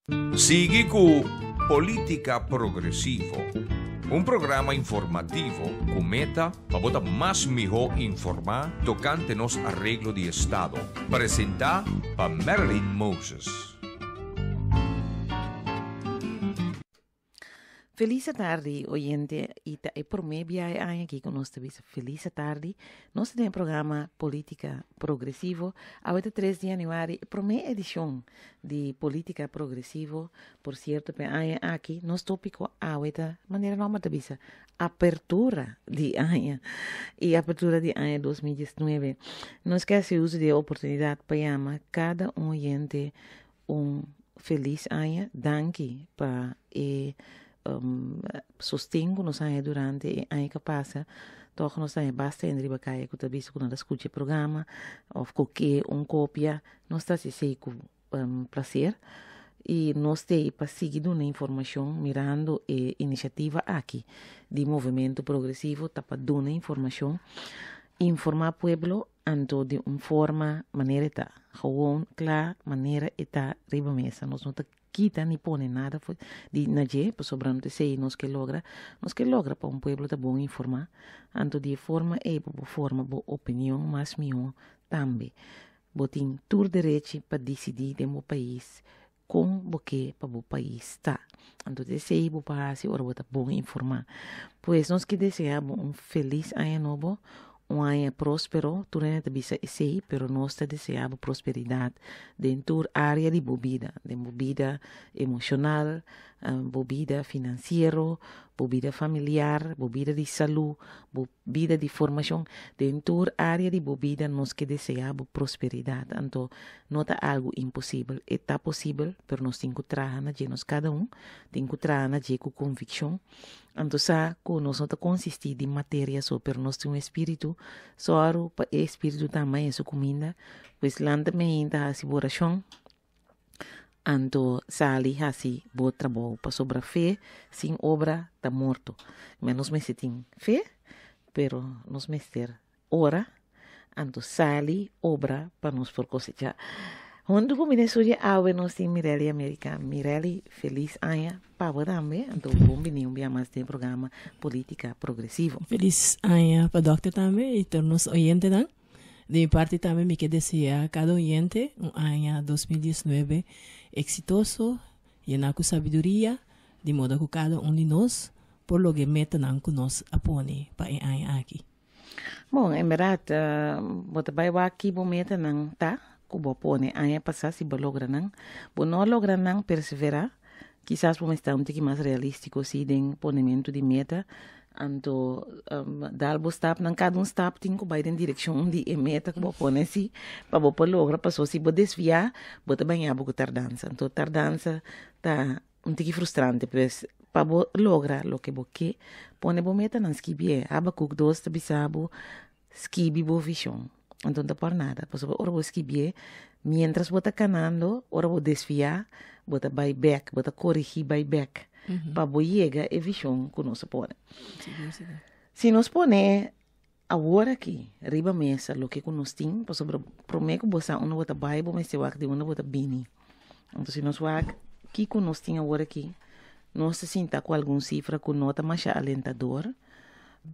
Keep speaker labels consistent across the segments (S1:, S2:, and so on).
S1: Sigui ku Polítika Progresivo, un programa informativo ku meta pa bo ta mas mihó informá tokante nos areglo di estado, presentá pa Marilyn Moses.
S2: Felis atardi oyente y ta e prome bia e aña aki cu nos ta bisa felis atardi. Nos ta den e programa Politica Progresivo. Awe ta tres di januari, e prome edicion di Politica Progresivo. Por cierto pa e aña aki nos topico awe ta manera nomber ta bisa apertura di aña y apertura di aña 2019. Nos ke haci uso di e oportunidad pa yama cada un oyente Un felis aña, danki pa e sosten ku nos haña durante e aña ku a pasa. Tòg nos haña basta hende riba kaya ku ta bisa ku nan ta skucha e programa òf ku ke un kopia. Nos ta hasi esei ku plaser i nos ta ei pa sigui duna informashon mirando e inisiativa aki di Movementu Progresivo ta pa duna informashon, informá pueblo. Anto di un forma manera e ta, gewoon kla manera e ta riba mesa. Nos no ta kita ni pone nada for di na dje, pasobra no ta esei nos ke logra. Nos ke logra pa un pueblo ta bon informá. Anto di e forma ei bo por forma bo opinion mas mihó tambe. Bo tin tur derechi pa disidí den bo pais kon bo ke pa bo pais ta. Anto ta esei bo por hasi ora bo ta bon informá. Pues nos ke deseá bo un felis aña nobo, un aña próspero, tur hende ta bisa esei, pero nos ta deseá bo prosperidat den tur área di bo bida, den bo bida emoshonal, bo bida finansiero, bo bida familiar, bo bida di salú, bo bida di formacion, den tur area di bo bida nos ke desea bo prosperidad, anto no ta algo imposibel, e ta posibel, pero nos tin cu traha na dje, nos cada un tin cu traha na dje cu conviccion, anto sa cu nos no ta consisti di materia so, pero nos tin un espiritu, soru pa e espiritu tambe haña su cuminda, pues lanta meinta haci bo oracion. Anto sali hasi bo trabou, pasobra fe sin obra ta morto. Me nos mester tin fe, pero nos mester ora, anto sali obra pa nos por kosechá. Huntu ku mi den studio awe nos tin Mirelly America. Mirelly, felis aña pa bo tambe, anto bon bini un bia mas den e programa Politica Progresivo.
S3: Felis aña pa Dòkter tambe i tur nos oyentenan. Di mi parti tambe mi ke desea kada oyente un aña 2019 eksitoso, yená ku sabiduria, di moda ku kada un di nos por logra e metanan ku nos a pone pa e aña aki.
S2: Bon, en bèrdat bo ta bai wak ki bo metanan ta ku bo a pone aña pasá, si bo a logra nan. Bo no a logra nan, perseverá. Kisas bo mester ta un tiki mas realístiko si den ponementu di meta. Anto dal bo stapnan, kada un stap tin ku bai den direkshon di e meta ku bo pone si pa bo por logra. Paso si bo desviá bo ta bañá bo ku tardansa. Anto tardansa ta un tiki frustrante. Pues pa bo logra loke bo ke, pone bo metanan skibié. Habakuk dos ta bisa bo skibi bo vishon. Anto no ta por nada, pasobra ora bo skibié, mientras bo ta kanando, ora bo desviá, bo ta bai bèk, bo ta korigí bai bèk pa bo yega e vishon ku nos a pone.
S3: Sigur, sigur.
S2: Si nos pone awor aki riba mesa loke ku nos tin, pasobra promé ku bo sa unda bo ta bai, bo mester wak di unda bo ta bini. Anto si nos wak kiko nos tin awor aki, nos ta sinta ku algun sifra ku no ta masha alentador,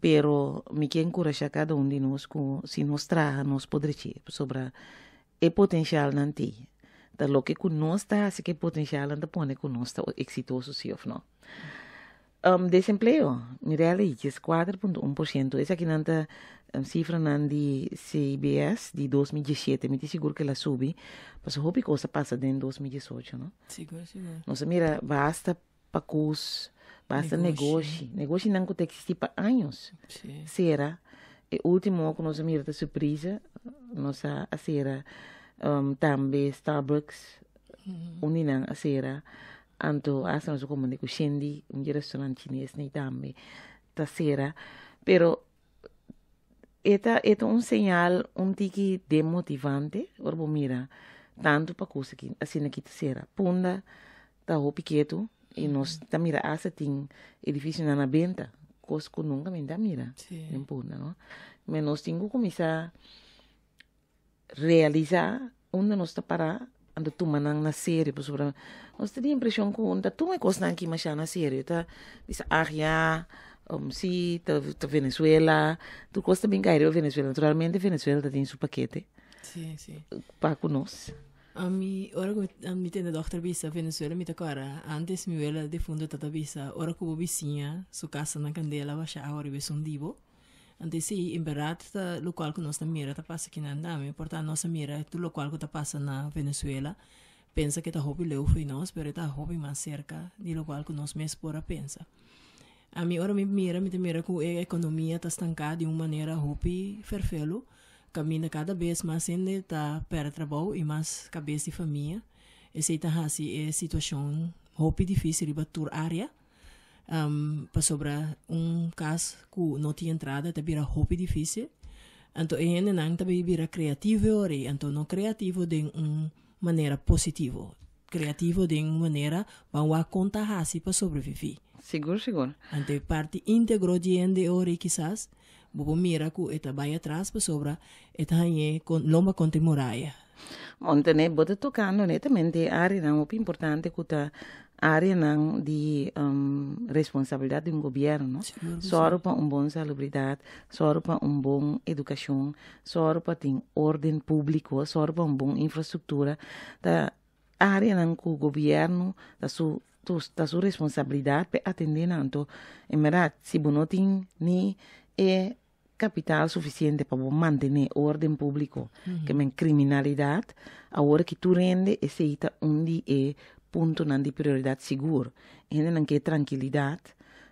S2: Pero mi ke enkurashá kada un di nos ku si nos traha nos por drechi pasobra e potensialnan t'ei. Ta loke ku nos ta hasi ku e potensialnan ta pone ku nos ta eksitoso si òf no. Desempleo, Mirella, 14.1%. Esakinan ta sifranan di CBS di 2017. Mi tin sigur ku el a subi pasobra hopi kos a pasa den 2018, no?
S3: Sigur, sigur.
S2: Nos a mira basta pakus, basta negoshi, negoshinan ku ta eksistí pa años sera. E último ku nos a mira ta Surprise, nos a sera tambe Starbucks, un di nan a sera. Anto asta nos a komprende ku Shendy, un di restaurant chines nei tambe ta sera. Pero e ta e ta un señal un tiki demotivante ora bo mira tantu pakus aki asina aki ta sera. Punda ta hopi ketu y nos ta mira hasta tin edificionan na benta, cos cu nunca mi ta mira den Punda, no? Me nos tin cu cuminsa realisa unda nos ta para. Anto tuma nan na serio pasobra nos ta di impreshon ku ta tuma e kosnan aki masha na serio ta bisa ah ya si ta ta Venezuela tur kos ta bin kai riba Venezuela naturalmente Venezuela ta tin su pakete
S3: Sí, sí.
S2: pa ku nos.
S3: Ami ora ku mi tende dòkter bisa Venezuela mi ta kòrda antes mi wela defunto ta ta bisa ora ku bo bisiña su kasa na kandela basha awa riba esun di bo. Anto esei en bèrdat ta lokual ku nos ta mira ta pasa kinan tambe. Por ta nos a mira tur lokual ku ta pasa na Venezuela, pensa ku e ta hopi leu fo'i nos, pero e ta hopi mas serka di lokual ku nos mes por a pensa. Ami ora mi mira, mi ta mira ku e ekonomia ta stanká di un manera hopi ferfelu, kaminda kada bes mas hende ta pèrdè trabou i mas kabes di famia. Esei ta hasi e situashon hopi difísil riba tur área. Pasobra un kas ku no tin entrada ta bira hopi difísil. Anto e hendenan ta bay bira kreativo e ora ei, anto no kreativo den un manera positivo, kreativo den un manera ban wak kon ta hasi pa sobreviví.
S2: Sigur, sigur.
S3: Anto e parti íntegro di hende e ora ei kisas bo por mira ku e ta bay atras pasobra e ta hañ'é kon lomba kontra e muraya.
S2: Montané, bo ta tokando netamente e áreanan hopi importante ku ta áreanan di responsabilidat di un gobièrnu, no?
S3: Sigur ku si.
S2: Sòru pa un bon salubridat, sòru pa un bon edukashon, sòru pa tin órden públiko, sòru pa un bon infrastruktura. Ta áreanan ku gobièrnu ta su ta su responsabilidat pa e atendé nan. Anto, en bèrdat, si bo no tin ni e capital suficiente pa bo mantene orden publico, ke men criminalidad, awor ki tur hende esey ta un di e puntonan di prioridad sigur. Hendenan ke trankilidad,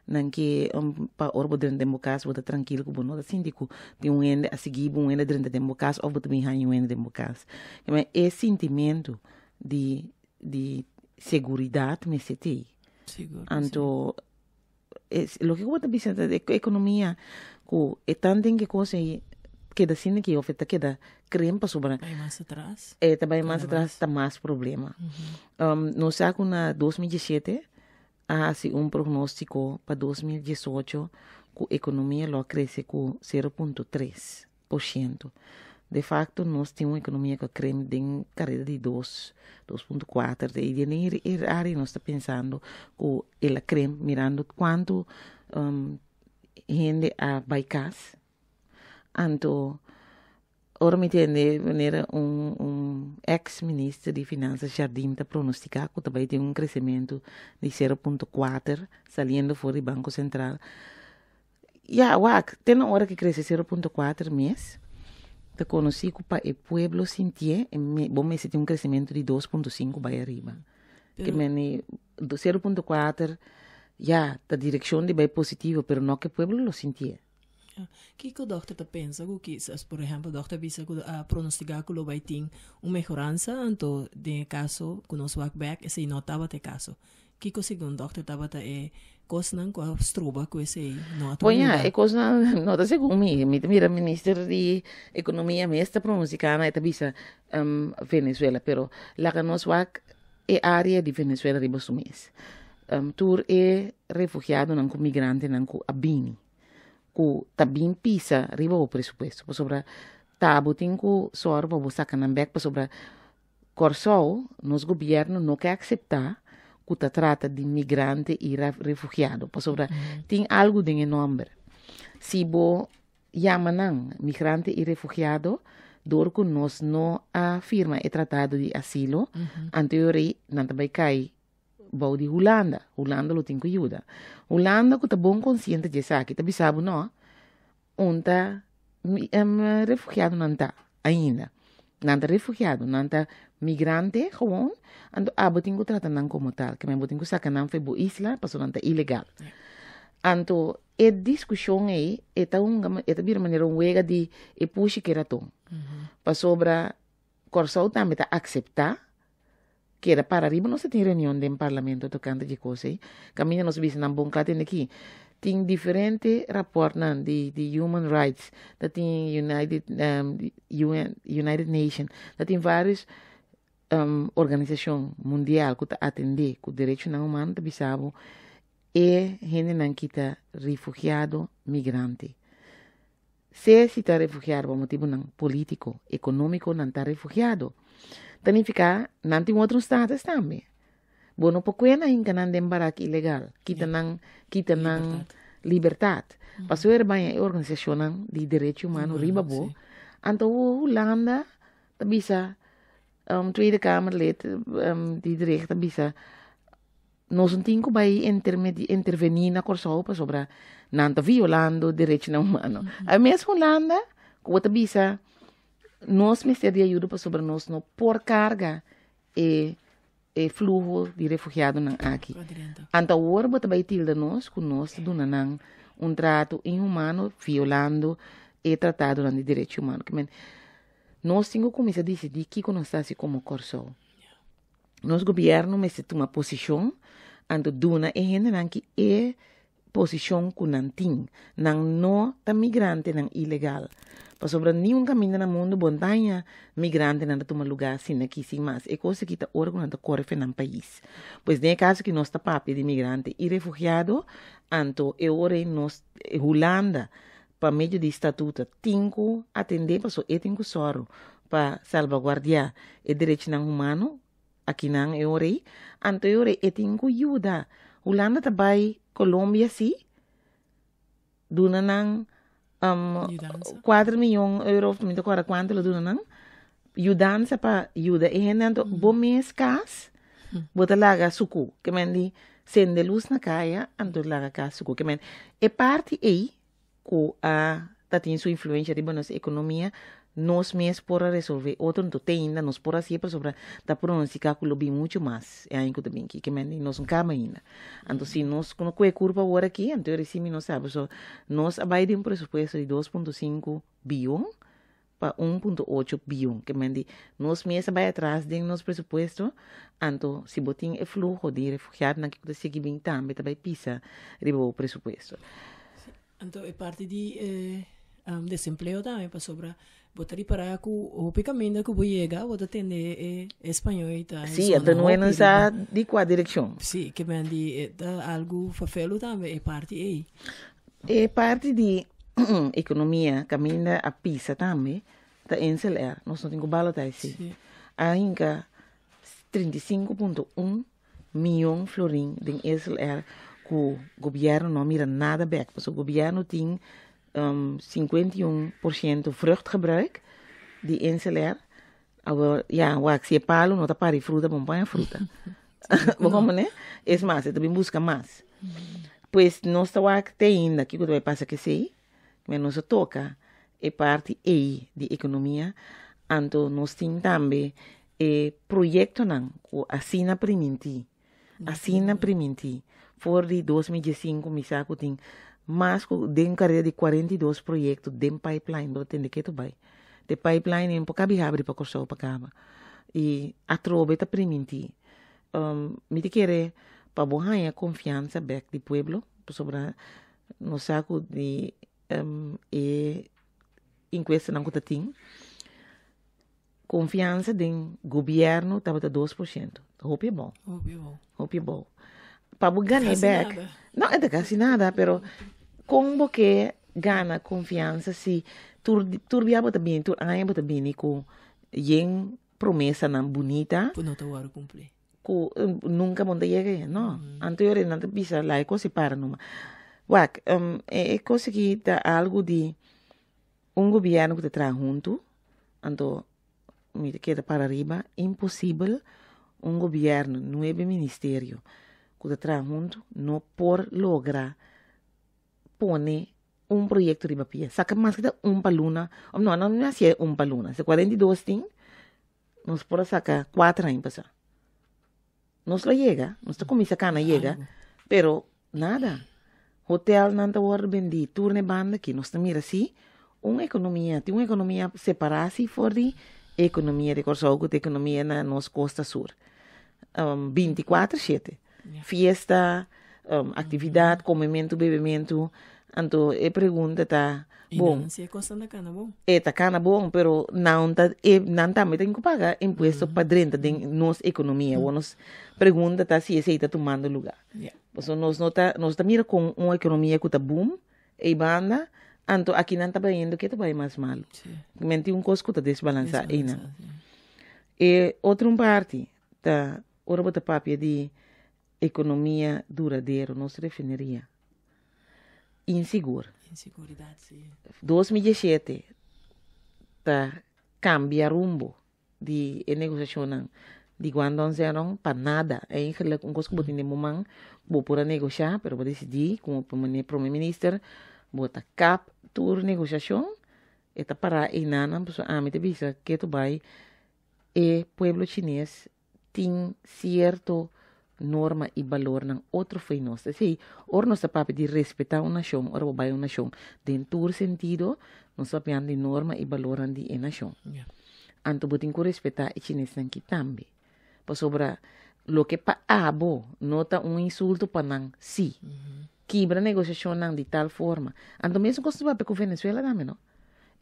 S2: nan ke pa ora bo drenta den bo cas bo ta trankil ku bo no ta sinti ku tin un hende a sigui bo, un hende a drenta den bo cas of bo ta bin haña un hende den bo cas. Ke men e sintimento di di seguridad mester t'ey.
S3: Sigur ku si.
S2: Anto Es loke ku bo ta bisa ta e ekonomia ku e tan den ke kos ei keda asina ke of e ta keda krem pasobra
S3: Bai mas atras.
S2: e ta bai mas
S3: Kada
S2: atras
S3: mas.
S2: ta mas problema. Nos sa ku na 2017 a hasi un prognostiko pa 2018 ku ekonomia lo a krese ku 0.3%. De facto nos tin un economia cu a crem den careda di dos, 2.4, y den e area nos ta pensando cu el a crem mirando cuanto hende a bay cas. Anto ora mi tende manera un un ex minister di finanzas Jardim ta pronostica cu ta bay tin un crecemento di 0.4 saliendo for di Banco Central. Ya, wak, te na ora ke krese 0.4 mes, ta konosí ku pa e pueblo sintié, e me, bo mester tin un kresementu di 2.5 bai ariba. Ke
S3: Pero
S2: meni, 0.4, ya, ta direkshon di bai positivo, pero no ke pueblo lo sintié.
S3: Ya. Kiko dòkter ta pensa ku kisas, por ehèmpel, dòkter a bisa ku a pronostigá ku lo bai tin un mehoransa, anto den e kaso ku nos wak bèk esei no tabata e kaso. Kiko segun dòkter tabata e kosnan ku a stroba ku esei no a tuma
S2: Bon ya,
S3: lugá?
S2: e kosnan no ta segun mi. Mi ta mira minister di ekonomia mes ta pronostika na e ta bisa Venezuela, pero laga nos wak e área di Venezuela riba su mes. Tur e refugiadonan ku migrantenan ku a bini, ku ta bin pisa riba bo presupuesto, pasobra ta bo tin ku sòru pa bo saka nan bèk, pasobra Kòrsou, nos gobièrnu no ke akseptá ku ta trata di migrante i refugiado, pasobra tin algu den e nòmber. Si bo yama nan migrante i refugiado, dor ku nos no a firma e tratado di asilo, anto e ora ei nan ta bai kai bou di Hulanda. Hulanda lo tin ku yuda. Hulanda ku ta bon konsiente di esaki ta bisa bo no, Un ta refugiado nan ta ainda. Nan ta refugiado, nan ta migrante gewoon. Anto abo tin ku trata nan komo tal. Ke men bo tin ku saka nan for bo isla pasobra nan ta ilegal. Anto e diskushon ei e ta hunga e ta bira manera un wega di e pushi ku e raton. Pasobra Kòrsou tambe ta akseptá keda para riba nos a tin reunion den parlamento tokante dje kos ei. Kaminda nos bisa nan bon kla tende aki. Tin diferente rapòrtnan di di human rights, ta tin United UN United Nation, ta tin vários organisashon mundial ku ta atendé ku derechonan humano ta bisa bo e hendenan ki ta refugiado migrante. Sea si ta refugiado pa motibunan polítiko, ekonómiko nan ta refugiado. Ta nifiká nan tin otro status tambe. Bo no por kue nan hinka nan den barak ilegal, kita nan, kita nan libertat. Pasobra e baña e organisashonnan di derecho humano riba bo. Anto Hulanda ta bisa, Tweede Kamerlid Diederik ta bisa, nos no tin ku bai intervení na Kòrsou pasobra nan ta violando derechonan humano. A mes Hulanda ku bo ta bisa nos mester di ayuda pasobra nos no por karga e e fluho di refugiadonan aki. Anto awor bo ta bai tilda nos ku nos ta duna nan un trato inhumano violando e tratadonan di derecho humano. Ke men nos tin ku kuminsá disidí kiko nos ta hasi komo Kòrsou. Nos gobierno mester tuma posishon anto duna e hendenan ki e posishon ku nan tin. Nan no ta migrantenan ilegal. Pasobra niun kaminda na mundu bo no ta haña migrantenan ta tuma lugá asina aki sin mas. E kos aki ta ora ku nan ta kore for nan pais. Pues den e kaso ki nos ta papia di migrante i refugiado, anto e ora ei nos, Hulanda, pa medio di statuto tin ku atendé pasobra e tin ku sòru pa salbaguardiá e derechinan humano akinan e ora ei, anto e ora ei e tin ku yuda. Hulanda ta bai Colombia si duna nan kuater miyon euro of mi ta kòrda kuantu lo duna nan yudansa pa yuda e hende anto bo mes kas bo ta laga suku ke men di sende lus na kaya anto laga kas suku ke men e parti ei ku a ta tin su influencia riba nos economia, nos mes por a resolve. Otro no te ainda nos por hacié pasobra ta pronostica ku lo bin mucho mas e aña ku ta bin aki. Ke men nos no kaba ainda. Anto si nos no kue kurpa awor aki, anto e recibi nos sa pasobra nos a bai den un presupuesto di 2.5 biyon pa 1.8 biyon. Ke men di nos mes a bai atras den nos presupuesto, anto si bo tin e fluho di refugiadonan ku ta sigui bin tambe ta bai pisa riba bo presupuesto.
S3: Anto e parti di e desempleo tambe pasobra bo ta ripará ku hopi kaminda ku bo yega bo ta tende e español ta
S2: Sí, anto no nan sa di kua direkshon.
S3: Sí, ke men di e ta algu fafelu tambe e parti ei.
S2: E parti di ekonomia kaminda a pisa tambe ta Insel Air. Nos no tin ku balotá esei. A hinka 35.1 miyon florin den Insel Air ku gobièrnu no a mira nada bèk. Pasobra gobièrnu tin 51% vruchtgebruik di Insel Air. Awor, ya, wak, si e palu no ta pari fruta, bo no paña fruta. Bo komprende? Es mas, e ta bin buska mas. Pues nos ta wak te ainda kiko ta bai pasa kesei, men nos a toka e parti ei di ekonomia, anto nos tin tambe e proyektonan ku asina primintí, asina primintí for di 2015 mi sa ku tin mas ku den kareda di 42 proyekto den pipeline, bo ta tende ke ta bai. De pipeline ei no por kabi habri pa Kòrsou pa kaba. I atrobe ta primintí. Mi ta kere pa bo haña konfiansa bèk di pueblo, pasobra nos sa ku di e inkuestanan ku ta tin, konfiansa den gobièrnu tabata 2%. Hopi e bou.
S3: Hopi e bou.
S2: Hopi e bou. Pa bo gana e bèk. No, e ta kasi nada, pero kon bo ke gana konfiansa si tur tur bia bo ta bini, tur aña bo ta bini ku yen promesanan bunita.
S3: Ku no ta wòrdu kumplí.
S2: Ku nunka bo no ta yega ei. No. Anto yora nan ta bisa laga e kos ei para numa. Wak, e kos aki ta algu di un gobièrnu ku ta traha huntu, anto mi ta keda para riba, imposibel un gobièrnu, nuebe ministerio ku ta traha huntu no por logra pone un proyecto riba pia. Saca mas que un pa luna. Of no, no, no hacía un pa luna. Si 42 tin, nos por a saca 4 aña pasá. Nos lo llega, nos ta cuminsa cana llega, pero nada. Hotel nan ta worde bendí, tur na e banda aki. Nos ta mira si un economia, tin un economia separá si for di economia di Kòrsou ku ta economia na nos costa sur. 24/7. Fiesta, actividad, comementu, bebementu. Anto e pregunta ta, bon.
S3: I nan si e cosnan ta cana bon.
S2: E ta cana bon, pero nan ta, e, nan tambe tin cu paga impuesto pa drenta den nos economia. Awor nos pregunta ta si esey ta tumando lugar. Pasobra nos no ta, nos ta mira con un economia cu ta boom ey banda, anto aki nan ta bayendo ke ta bay mas malo. Men tin un cos cu ta desbalansa eynan. E otro un parti ta ora bo ta papia di ekonomia duradero, nos refineria. Insigur.
S3: Inseguridat, si.
S2: 2017 ta kambia rumbo di e negosiashonnan di Guangdong Zhenrong pa nada. Eigenlijk un kos ku bo tin den bo man, bo por a negoshá, pero bo desidí komo prome minister bo ta kap tur negosiashon. E ta pará einanan pasobra ami ta bisa ketu bai e pueblo chines tin sierto norma i balornan otro fo'i nos. Esei, ora nos ta papia di respetá un nashon, ora bo bai un nashon den tur sentido, nos ta papiando di norma i balornan di e nashon. Anto bo tin ku respetá e chinesnan ki tambe. Pasobra loke pa abo no ta un insulto pa nan sí. Kibra negosiashonnan di tal forma. Anto mesun kos ta papia ku Venezuela tambe no.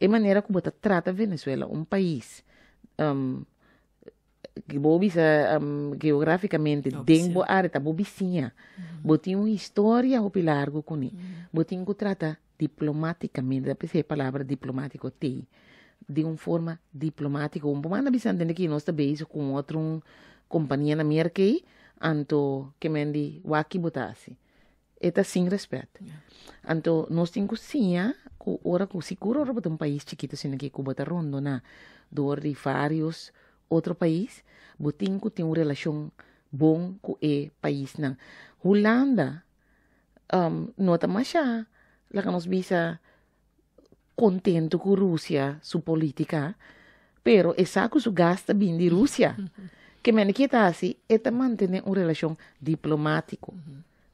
S2: E manera ku bo ta trata Venezuela, un pais ku bo bisa geograficamente den bo área ta bo bisiña. Bo tin un historia hopi largu kuné. Bo tin ku trata diplomáticamente, ta p'esei e palabra diplomático t'ei, di un forma diplomático. Un por manda bisa tende ki nos ta bezig ku un otro un kompania na Merca ei, anto ke men di wak ki bo ta hasi. E ta sin rèspèt. Anto nos tin ku siña ku ora ku sigur ora bo ta un pais chikitu asina ki ku bo ta rondoná dor di vários otro pais, bo tin ku tin un relashon bon ku e paisnan. Hulanda no ta masha laga nos bisa kontentu ku Rusia su politika, pero e sa ku su gas ta bin di Rusia. Ke mende ke e ta hasi? E ta mantené un relashon diplomátiko,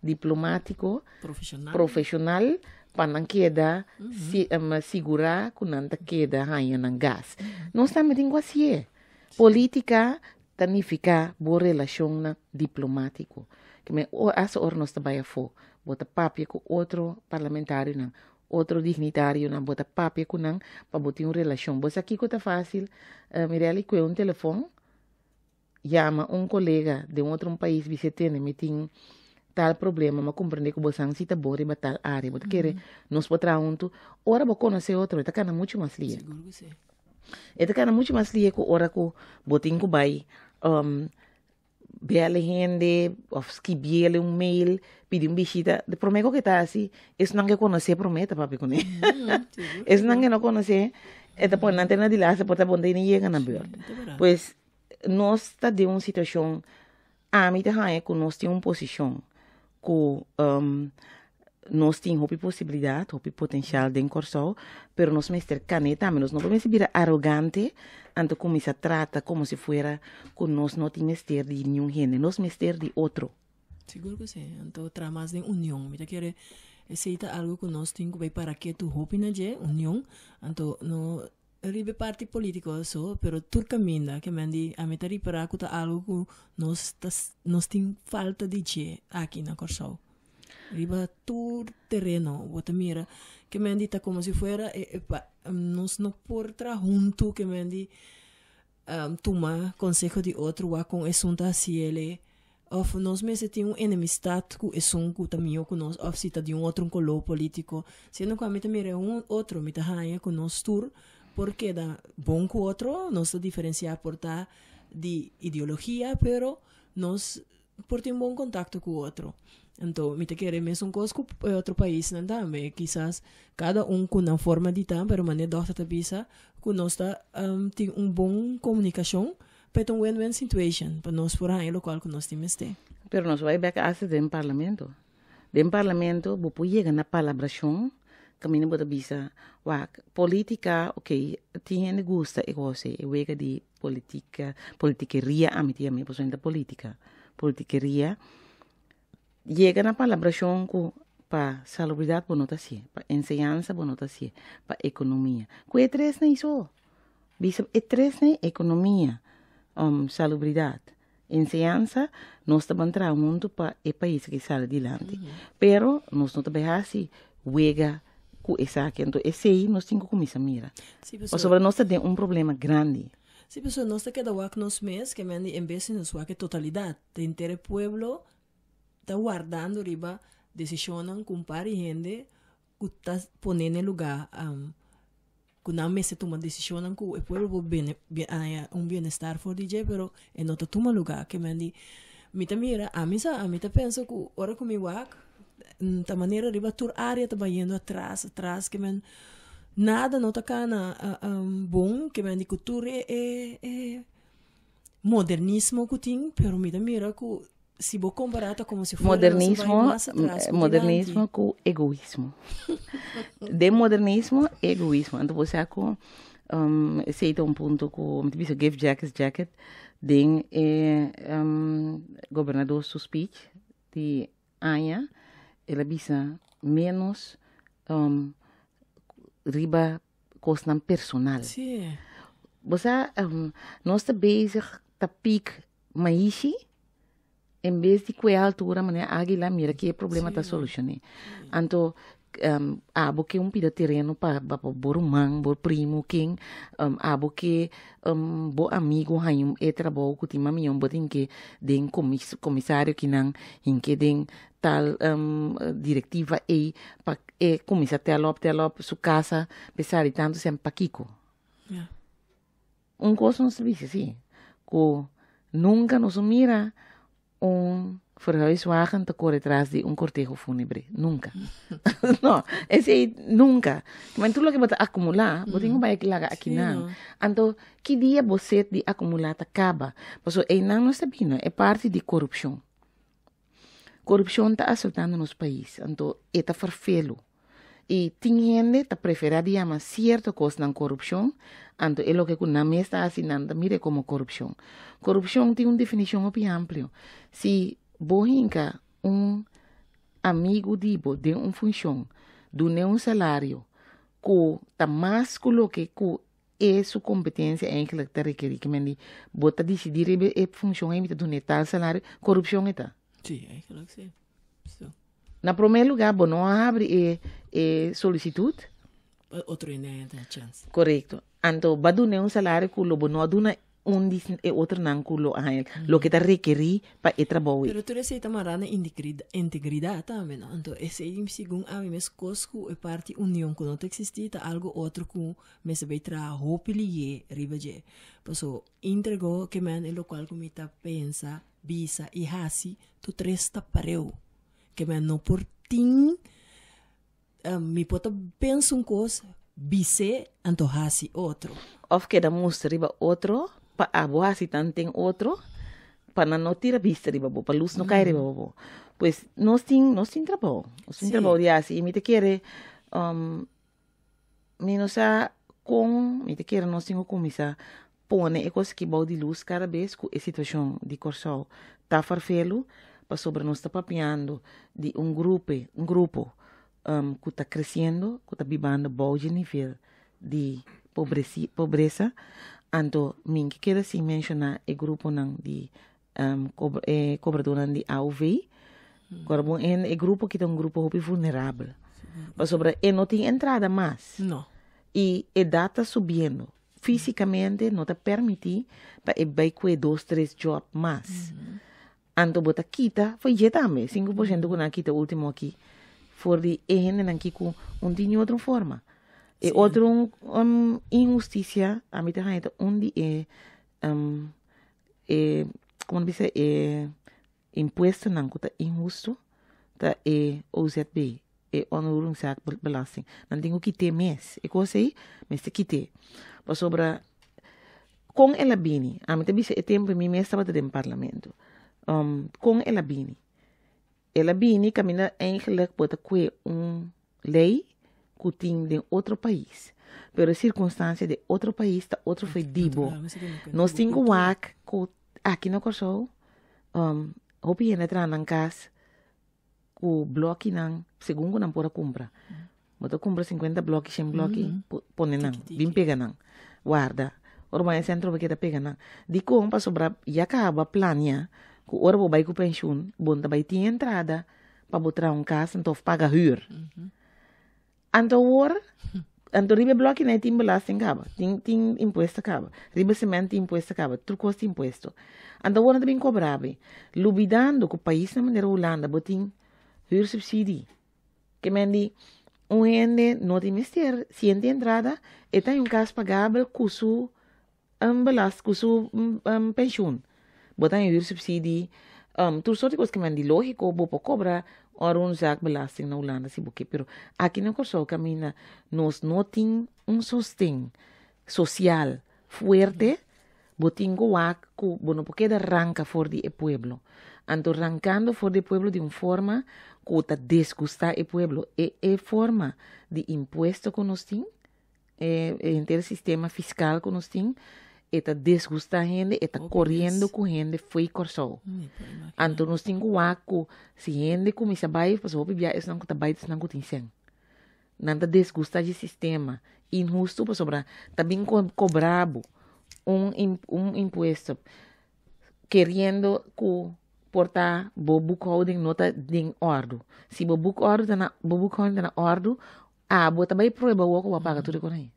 S2: diplomátiko,
S3: Profeshonal.
S2: profeshonal pa nan keda si sigurá ku nan ta keda haña nan gas. Nos tambe tin ku hasié. Politika ta nifiká bo relashonnan diplomátiko. Ke men hasta ora nos ta bai afó, bo ta papia ku otro parlamentarionan, otro dignitarionan, bo ta papia ku nan pa bo tin un relashon. Bo sa kiko ta fásil? Mirelly kue un telefòn, yama un kolega den otro un pais bis'é tene mi tin tal problema, mi a komprendé ku bo san si ta bon riba tal área, bo ta kere nos por traha huntu. Ora bo konosé otro e ta kana muchu mas lihe.
S3: Sigur ku si.
S2: E ta kana muchu mas lihe ku ora ku bo tin ku bai bel e hende òf skibiel un mail, pidi un bishita. Di promé ku ke ta hasi, esnan ke konosé promé ta papia kuné. Esnan ke no konosé, e ta pone nan te na di laatste por ta bon te ni yega na beurt. Pues, nos ta den un situashon, ami ta haña ku nos tin un posishon ku nos tin hopi posibilidat, hopi potensial den Kòrsou, pero nos mester kané tambe. Nos no por mester bira arogante anto kuminsá trata komo si fuera ku nos no tin mester di niun hende. Nos mester di otro.
S3: Sigur ku si. Anto traha mas den union. Mi ta kere esei ta algu ku nos tin ku bai para ketu hopi na dje, union. Anto no Riba e parti politico so, pero tur caminda ke men di ami ta ripara ku ta algo ku nos ta nos tin falta di dje aki na Kòrsou. Riba tur tereno bo ta mira ke men di ta como si fuera e e pa nos no por traha huntu ke men di tuma conseho di otro wak kon esun ta hasi ele Of nos mester tin un enemistad cu esun cu ta mihó cu nos of si ta di un otro un color politico. Siendo cu ami ta mira e un otro, mi ta haña cu nos tur por keda bon cu otro, nos ta diferencia por ta di ideologia, pero nos por tin bon contacto cu otro. Anto mi ta kere mesun cos cu e otro paisnan tambe, kisas cada un cu nan forma di ta, pero manera dokter ta bisa cu nos ta tin un bon comunicacion. Pa e ta un win-win situation pa nos por haña lokual ku nos tin mester.
S2: Pero nos bai bek hasta den parlamento. Den parlamento bo por yega na palabrashon kaminda bo ta bisa, wak, politica, ok, tin hende gusta e kos ei, e wega di politica, politikeria ami ta yama, pasobra ta politica, politikeria. Yega na palabrashon ku pa salubridat bo no ta hasié, pa enseñansa bo no ta hasié, pa ekonomia. Ku e tresnan so. Bisa e tresnan, ekonomia, salubridat, enseñansa, nos ta ban traha huntu pa e pais aki sali dilanti. Pero nos no ta bai hasi wega ku esaki. Anto esei nos tin ku kuminsá mira. Pasobra nos ta den un problema grandi.
S3: Sí, pasobra nos ta keda wak nos mes, ke men di en bes di nos wak e totalidat. Ta henter e pueblo ta wardando riba desishonnan ku un par di hende ku ta pone na e lugá. Ku nan mester tuma desishonnan ku e pueblo por bene haña un bienestar for di dje, pero e no ta tuma lugá. Ke men di, mi ta mira, ami sa, ami ta pensa ku ora ku mi wak, ta manera riba tur área ta bayendo atras, atras, ke men nada no ta kana bon, ke men di ku tur e e modernismo ku tin, pero mi ta mira ku si bo kompará ta komo si fuera nos a bai
S2: Modernismo,
S3: mas atras ku dilanti.
S2: modernismo ku egoismo. Den modernismo, egoismo. Anto bo sa ku um, esei ta un punto ku mi ta bisa give Jack his jacket den e um, gobernador su speech di aña, el a bisa menos um, riba kosnan personal.
S3: Sí.
S2: Bo sa, um, nos ta bezig ta piek maishi en bes di kue altura manera águila mira ki e problema ta solushoné. Anto um, abo ke un pida tereno pa, pa, pa bo ruman, bo primo, ken, um, abo ke um, bo amigo haña un e trabou ku tin mamion, bo tin ke den komis, komisario kinan, hinke den tal um, direktiva ei pa e kuminsá tel op, tel op su kasa, pesar di tantu sèn pakiko.
S3: Ja.
S2: Un kos nos ta bisa si, ku nunka nos a mira un verhuiswagen ta kore tras di un korteho fúnebre. Nunka. No, esei nunka. Men tur loke bo ta akumulá, bo tin ku bai laga akinan. Anto, ki dia bo set di akumulá ta kaba? Pasobra einan nos ta bini e parti di korupshon. Korupshon ta asaltando nos pais, anto e ta ferfelu. I tin hende ta preferá di yama sierto kosnan korupshon, anto e loke ku nan mes ta hasi nan ta mir'é komo korupshon. Korupshon tin un definishon hopi amplio. Si bo hinka un amigu di bo den un funshon, dun'é un salario ku ta mas ku loke ku e su kompetensia eigenlijk ta rekerí, ke men di bo ta disidí riba e funshon ei mi ta dun'é tal salario, korupshon e ta.
S3: Sí, eigenlijk sí. So.
S2: Na promé lugá bo no a habri e e solisitut.
S3: Otro hende a henter chèns.
S2: Korekto. Anto bo a dun'é un salario ku lo bo no a duna un di e otronan ku lo a haña loke ta rekerí pa e trabou ei.
S3: Pero tur esei ta mará na integridat tambe, no? Anto esei segun ami meskos ku e parti union ku no ta eksistí ta algu otro ku mester bay traha hopi lié riba dje. Paso íntegro ke men e lokual ku mi ta pensa, bisa i hasi tur tres ta pareu. Ke men no por tin, mi por ta pensa un kos, bis'é, anto hasi otro.
S2: Òf keda mustra riba otro pa abo hasi tanten otro pa nan no tira bista riba bo, pa lus no kai riba bo. Pues nos tin, nos tin trabou, nos tin trabou di hasi i mi ta kere Mi no sa kon mi ta kere nos tin ku kuminsá pone e kos aki bou di lus kada bes ku e situashon di Kòrsou ta farfelu, pasobra nos ta papiando di un grupe, un grupo ku ta kresiendo, ku ta bibando bou dje nivel di pobresi, pobresa. Anto mi ke keda sin menshoná e gruponan di e kobradónan di AOV. Kòrda bon, e grupo aki ta un grupo hopi vulnerabel. Pasobra e no tin entrada mas.
S3: No.
S2: I edat ta subiendo. Físikamente no ta permití pa e bai kue dos, tres jòb mas. Anto bo ta kita for dje tambe, 5% ku nan a kita último aki, for di e hendenan ki ku un tin di otro forma. E otro inhustisia, ami ta haña ta un di e e como nan bisa e impuestonan cu ta inhusto ta e OZB, e onroerendzaakbelasting. Nan tin cu kite mes. E cos ey mester kite. Pasobra con el a bini? Ami ta bisa e tempo mi mes tabata den parlamento. Con el a bini? El a bini caminda eigenlijk bo ta cue un ley cu tin den otro pais. Pero e circunstancia den otro pais ta otro fe di bo. Nos tin cu wak cu aki na Kòrsou hopi hende a traha nan cas cu blokinan segun cu nan por a cumpra. Bo ta cumpra 50 bloki, 100 bloki, pone nan, bin pega nan, warda. Ora bo bai centro bo keda pega nan. Dikon? Pasobra ya caba plania cu ora bo bai cu pensioen bo no ta bai tin entrada pa bo traha un cas anto of paga huur. Anto awor, anto riba e bloki nan tin belasting caba, tin tin impuesto caba, riba cement tin impuesto caba, tur cos tin impuesto. Anto awor nan ta bin cobra be, lubidando cu paisnan manera Hulanda bo tin huursubsidie. Ke men di, Un hende no tin mester siente entrada, e ta un kas pagabel ku su belast, ku su penshun. Bo ta huursubsidie, tur sorto di kos ku men di lógiko, bo por kobra ora un zaakbelasting na Hulanda si bo ke, pero aki na Kòrsou kaminda nos no tin un sosten sosial fuerte, bo tin ku wak ku bo no por keda ranka for di e pueblo. Anto rankando for di e pueblo di un forma ku ta disgustá e pueblo. E forma di impuesto ku nos tin, e henter sistema fiskal ku nos tin, e ta disgustá hende, e ta koriendo ku hende fo'i Kòrsou. Anto nos tin ku wak ku si hende kuminsá bai, pasobra hopi bia esnan ku ta bai ta esnan ku tin sèn. Nan ta disgustá dje sistema inhustu pasobra ta bin kobra bo un impuesto keriendo ku por ta bo boekhouding no ta den òrdu. Si bo boekòrdu ta na bo boekhouding ta na òrdu, abo ta bai prueba awor ku bo a paga tur e konai.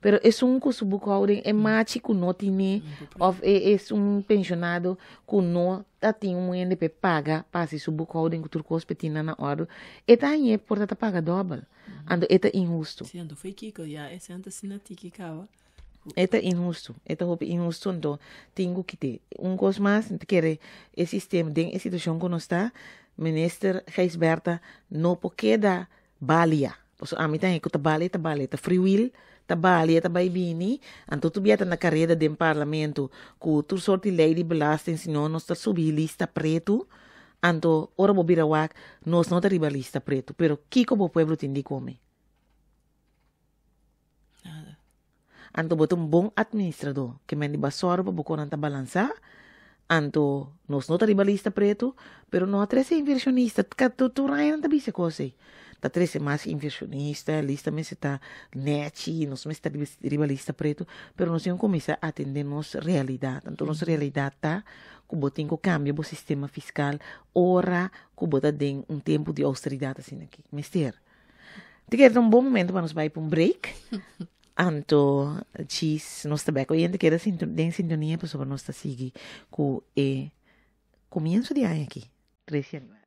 S2: Pero esun ku su boekhouding e machi ku no tine of e esun pensionado ku no ta tin un hende p'e paga pa hasi su boekhouding ku tur kos p'e tin nan na òrdu, e ta hañ'é por ta ta paga dòbel. Anto e ta inhustu.
S3: Sí, anto fo'i kiko ya e sèn ta asina tiki kaba.
S2: E ta inhustu, e ta hopi inhustu, anto tin ku kit'é. Un kos mas, mi ta kere e sistema, den e situashon ku nos ta, Minister Gijsbertha no por keda balia. Pasobra ami ta hende ku ta balia, ta balia, ta free will, ta balia, ta bai bini. Anto tur bia ta na kareda den parlamento ku tur sort di lei di belasting, si no nos ta subi lista pretu. Anto ora bo bira wak, nos no ta riba lista pretu. Pero kiko bo pueblo tin di kome?
S3: Nada.
S2: Anto bo ta un bon administradó, ke men di basòru pa bo konan ta balansá. Anto nos no ta riba lista pretu, pero no a trese invershonista. Ka tur aña nan ta bisa kos ei. Ta trese mas invershonista, lista mester ta nèchi, nos mester ta riba lista pretu, pero nos tin ku kuminsá atendé nos realidat. Anto nos realidat ta ku bo tin ku kambia bo sistema fiskal ora ku bo ta den un tempu di ousteridat asina aki. Mester. Ti kere ta un bon momento pa nos bai pa un break. Anto, djis nos ta bek. Oyente keda den sintonia pasobra nos ta sigui ku e komienso di aña aki, 3 januari.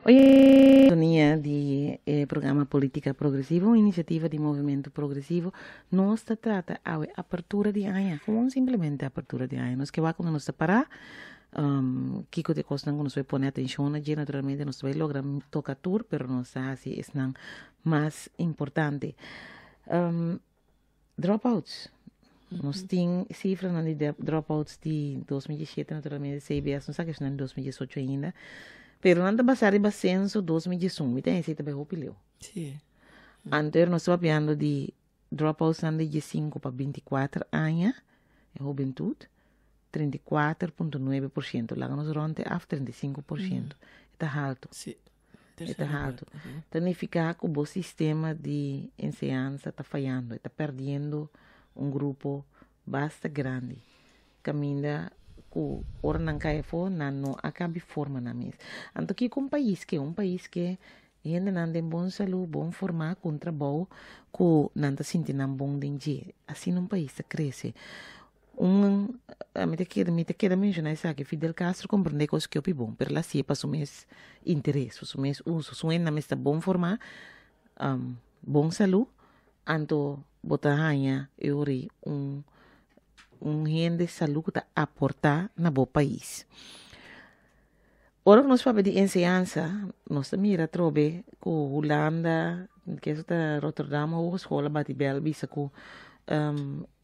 S2: Sintonia di e programa Politica Progresivo, un iniciativa di Movimento Progresivo. Nos ta trata awe apertura di aña, gewoon simplemente apertura di aña. Nos ke wak unda nos ta para, kiko ta e kosnan ku nos bai pone atenshon na dje. Naturalmente nos ta bai logra toka tur, pero nos ta hasi esnan mas importante. Dropouts. Nos tin cifranan di dropouts di 2017, naturalmente CBS no sa ke esnan di 2018 ainda, pero nan ta basa riba censo 2011, mi ta hesei ta bai hopi leu.
S3: Sí.
S2: Antes nos ta papiando di dropouts nan di 15 pa 24 aña, e hubentud, 34.9%, laga nos rond af 35%. E ta halto.
S3: Sí.
S2: E ta haltu. Ta nifiká ku bo sistema di enseñansa ta fayando, e ta pèrdiendo un grupo basta grandi kaminda ku ora nan kai afó nan no a kabi forma nan mes. Anto kiko un pais ke? Un pais ke hendenan den bon salú, bon formá, ku un trabou ku nan ta sinti nan bon den dje. Asina un pais ta krese. Un, mi ta kere, mi ta keda menshoná esaki, Fidel Castro komprendé kos ki hopi bon, pero el a hasié pa su mes interes, pa su mes uso. Su hende mester bon formá, bon salú, anto bo ta haña e ora ei un, un hende salú ku ta aportá na bo pais. Ora ku nos papia di enseñansa, nos ta mira atrobe ku Hulanda, ke ta Rotterdam Hogeschool a bati bel bisa ku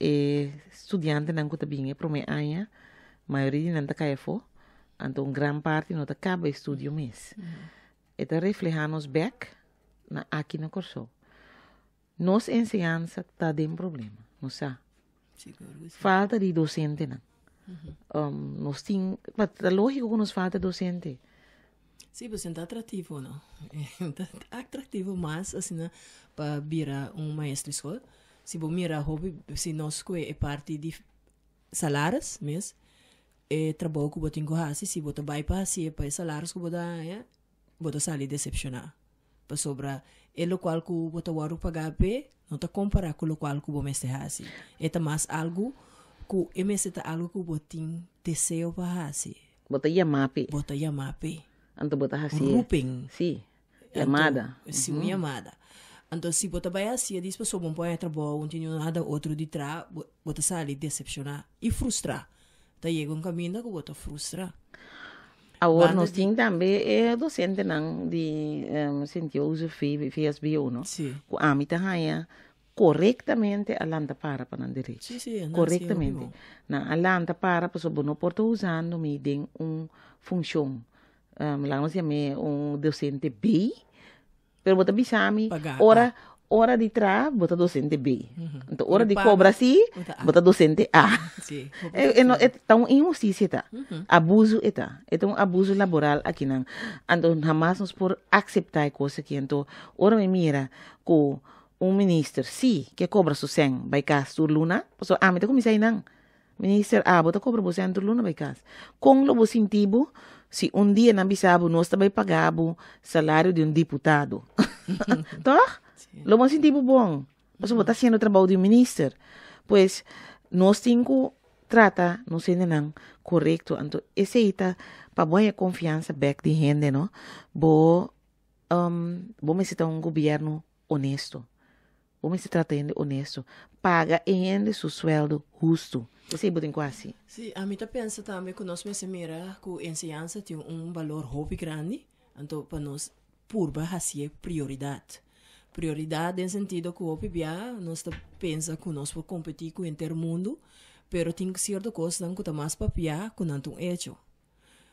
S2: e studiantenan ku ta bin e prome aña, mayoria di nan ta kai afó, anto un gran parti no ta kaba e studio mes. E ta reflehá nos bèk na aki na Kòrsou. Nos enseñansa ta den problema, nos sa. Falta di docentenan. Nos tin, pa ta lógico ku nos falta docente.
S3: Sí, pues ta atractivo, no? Ta atractivo mas asina pa bira un maestro di school. Si bo mira hopi, si nos kue e parti di salaris mes, e trabou ku bo tin ku hasi, si bo ta bai pa hasié pa e salaris ku bo ta haña, bo ta sali decepcioná. Pasobra e lokual ku bo ta wòrdu pagá p'e no ta kompará ku lokual ku bo mester hasi. E ta mas algu ku e mester ta algu ku bo tin deseo pa hasi.
S2: Bo ta yamá p'e.
S3: Bo ta yamá p'e.
S2: Anto bo ta hasié.
S3: Roeping.
S2: Sí, yamada.
S3: Anto, sí, un yamada. Anto si bo ta bai hasié dis pasobra bo no por haña trabou, bo no tin nada otro di traha, bo bo ta sali desepshoná i frustrá. Ta yega un kaminda ku bo ta frustrá.
S2: Awor nos tin tambe e docentenan di Sint Jozef VSBO, no?
S3: Sí.
S2: Ku ami ta haña korektamente a lanta para pa nan derecho.
S3: Sí, sí, nan
S2: Korektamente.
S3: sí,
S2: Nan a lanta para pasobra bo no por ta usando mi den un funshon. Laga nos yam'é un docente B, Pero bo ta bisa mi,
S3: Paga,
S2: ora, ora di traha, bo ta docente B. Anto ora
S3: Ora
S2: di
S3: paga,
S2: cobra si,
S3: bo ta A.
S2: bo ta docente A.
S3: Sí, hopi
S2: E, e no,
S3: sentido.
S2: e ta un inhusticia ta. Abuso e ta. E ta un abuso laboral akinan. Anto hamas nos por acepta e cos aki. Anto ora mi mira cu un minister si ke cobra su cen bay cas tur luna, pasobra ami ta cuminsa einan. Minister, abo ta cobra bo cen tur luna bay cas. Con lo bo sinti bo si un dia nan bisa bo nos ta bay paga bo salario di un diputado? Toch? Lo bo sinti bo bon, pasobra bo ta haciendo trabou di un minister. Pues, nos tin cu trata nos hendenan corecto. Anto esey ta pa bo haya confiansa bek di hende, no? Bo, bo mester ta un gobierno honesto. Bo mester trata hende honesto. Paga e hende su sueldo hustu. Esei bo tin ku hasi.
S3: Sí, ami ta pensa tambe ku nos mester mira ku enseñansa tin un balor hopi grandi, anto pa nos purba hasié prioridat. Prioridat den sentido ku hopi bia nos ta pensa ku nos por kompetí ku henter mundu, pero tin sierto kosnan ku ta mas papiá ku nan ta un echo.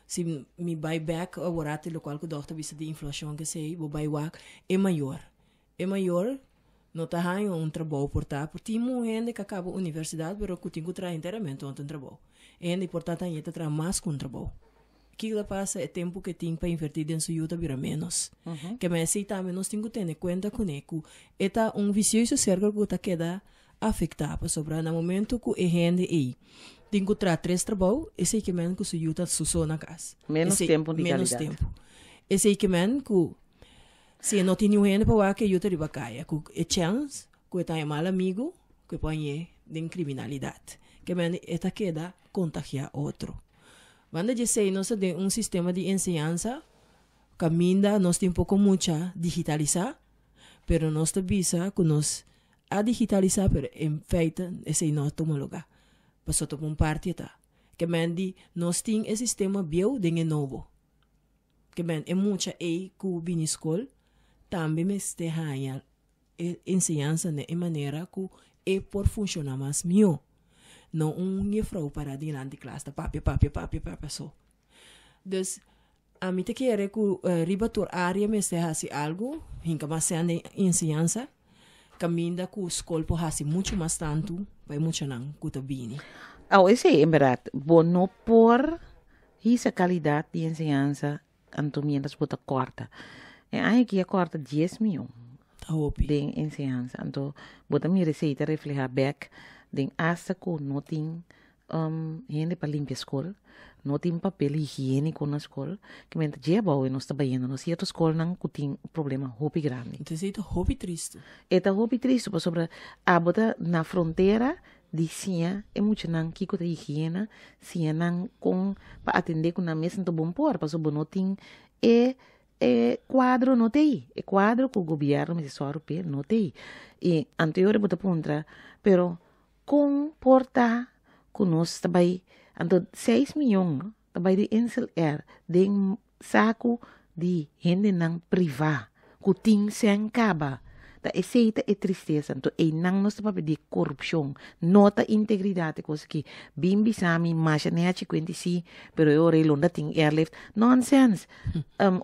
S3: Si mi bai bèk aworat lokual ku dòkter bisa di inflashon kesei, bo bai wak e mayor. E mayor no ta haña un trabou por ta, por tin un hende ku a kaba universidat pero ku tin ku traha enteramente no tin trabou. E hende por ta tañe ta traha mas ku un trabou. Kiko ta pasa e tempu ku e tin pa invertí den su yu ta bira ménos. Ke men esei tambe nos tin ku tene kuenta kuné ku e ta un visioso sirkel ku ta keda afektá pasobra na momento ku e hende ei tin ku traha tres trabou esei ke men ku su yu ta su so na kas.
S2: Ménos tempu di
S3: Ménos
S2: kalidat.
S3: tempu. Esei ke men ku Si e no tin niun hende pa wak e yu ta riba kaya ku e chèns ku e ta haña mal amigu ku e por hañ'é den kriminalidat. Ke mende e ta keda kontagiá otro. Banda dje esei nos ta den un sistema di enseñansa. Kaminda nos tin poko mucha digitalisá, pero nos ta bisa ku nos a digitalisá, pero en feite esei no a tuma lugá. Pasobra ta un parti e ta. Ke men di nos tin e sistema bieu den e nobo. Ke men e mucha ei ku bini skol tambe mester haña e enseñansa den e manera ku e por funshoná mas mihó. No un jefrou pará dilanti klas ta papia, papia, papia, papia so. Dus ami ta kere ku riba tur área mester hasi algu, hinka mas sèn den enseñansa, kaminda ku skol por hasi muchu mas tantu pa e muchanan ku ta bini.
S2: Awe esei en bèrdat bo no por hisa kalidat di enseñansa anto mientras bo ta kòrta. E aña aki a kòrta dies mion
S3: Ta hopi.
S2: den enseñansa. Anto bo ta mira esei ta reflehá bèk den asta ku no tin hende pa limpia skol, no tin papel higiéniko na skol, ke men ta dje abou e nos ta bayendo na sierto skolnan ku tin problema hopi grandi.
S3: Entonces e ta hopi tristu.
S2: E ta hopi tristu pasobra abo ta na frontera di siña e muchanan kiko ta higiena, siña nan kon pa atendé ku nan mes, anto bon por pasobra bo no tin e e kuadro no ta ei, e kuadro ku gobièrnu mester sòru p'e no ta ei. I anto e ora bo ta puntra, pero Kon por ta ku nos ta bai anto seis miyon ta bai di Insel Air den saku di hendenan privá ku tin sèn kaba? Ta esei ta e tristesa. Anto einan nos ta papia di korupshon, no ta integridat e kos aki. Bin bisa mi masha nechi kuenti si, pero e ora ei lo no ta tin airlift. Nonsens!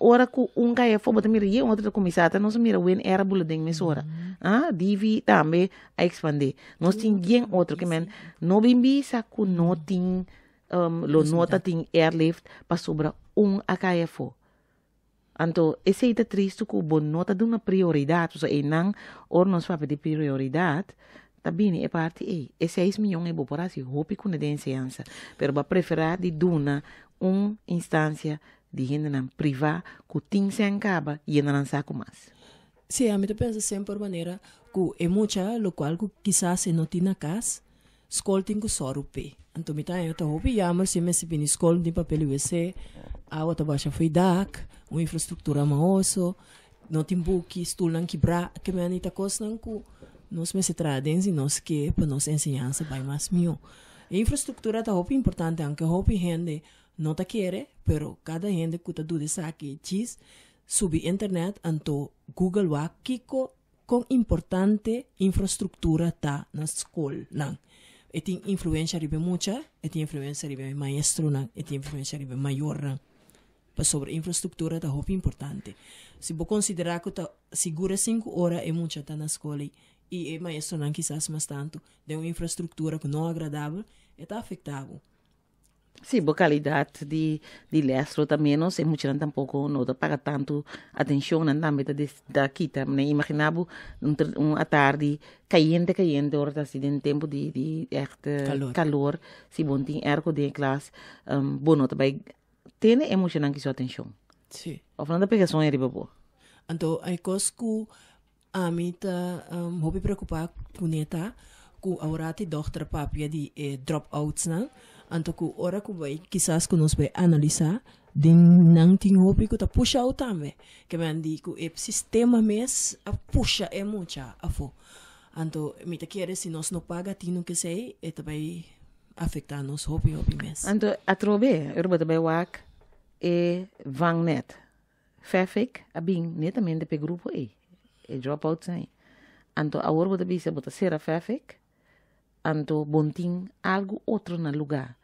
S2: Ora ku un kai afó bo ta mira ye un otro ta kuminsá ta nos a mira wen era bula den mesora. Ah, Divi tambe a expandé. Nos tin bien otro ke men no bin bisa ku no tin um, lo no ta tin airlift pasobra un a kai afó. Anto esei ta tristu ku bo no ta duna prioridat, pasobra einan ora nos papia di prioridat ta bini e parti ei. E seis miyon ei bo por hasi hopi kuné den enseñansa, pero bo a preferá di duna un instansia di hendenan privá ku tin sèn kaba yena nan saku mas.
S3: Sí, ami ta pensa semper manera ku e mucha lokual ku kisas e no tin na kas, skol tin ku sòru p'e. Anto mi ta haña ta hopi yammer si e mester bini skol no tin papel di wc, awa ta basha fo'i dak, un infrastruktura maoso, no tin buki, stulnan kibrá, ke meni ta kosnan ku nos mester traha den si nos ke pa nos enseñansa bai mas mihó. E infrastruktura ta hopi importante aunke hopi hende no ta kere, pero kada hende ku ta duda esaki djis Subi internet anto Google wak kiko kon importante infrastruktura ta na skolnan. E tin influensha riba e mucha, e tin influensha riba e maestronan, e tin influensha riba e mayornan. Pasobra infrastruktura ta hopi importante. Si bo konsiderá ku ta sigur e sinku ora e mucha ta na skol ei i e maestronan kisas mas tantu den un infrastruktura ku no agradabel, e ta afektá bo.
S2: Sí, bo kalidat di di lès lo ta ménos, e muchanan tampoko no ta paga tantu atenshon, nan tambe ta des ta kita. Mi na imaginá bo un ter un atardi kayente kayente ora ta asi den tempu di di ègt
S3: Kalor.
S2: kalor, si bo no tin èrko den e klas, bo no ta bai tene e muchanan ki su atenshon.
S3: Sí.
S2: Òf nan ta pega soña riba bo.
S3: Anto e kos ku Ami ta hopi preocupa cune ta cu aworati dokter papia di e drop outs nan, anto cu ora cu bay kisas cu nos bay analisa den nan tin hopi cu ta push out tambe, ke men di cu e sistema mes a pusha e mucha afo. Anto mi ta kere si nos no paga tino kesey e ta bay afecta nos hopi hopi mes.
S2: Anto atrobe ora bo ta bay wak e vangnet. Fefik a bin netamente p'e grupo ei, e dropouts ei. Anto awor bo ta bisa bo ta sera Fefik, anto bo no tin algu otro na lugá.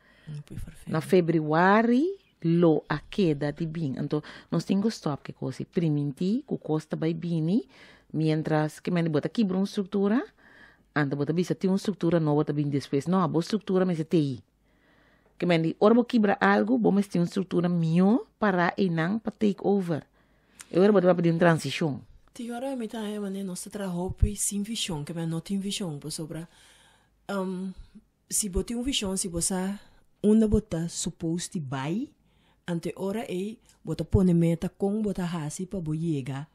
S2: Na febrüari lo a keda di bin. Anto nos tin ku stòp ke kos ei, primintí ku kos ta bai bini, miéntras ke mende bo ta kibra un struktura, anto bo ta bisa tin un struktura nobo ta bin despues. No, bo struktura mester t'ei. Ke men di ora bo kibra algu, bo mester tin un struktura mihó pará einan pa take over. E ora bo ta papia di un transishon.
S3: Tin ora mi ta haña manera nos ta traha hopi sin vishon, ke men no tin vishon pasobra si bo tin un vishon, si bo sa unda bo ta supos di bai, anto e ora ei bo ta pone meta kon bo ta hasi pa bo yega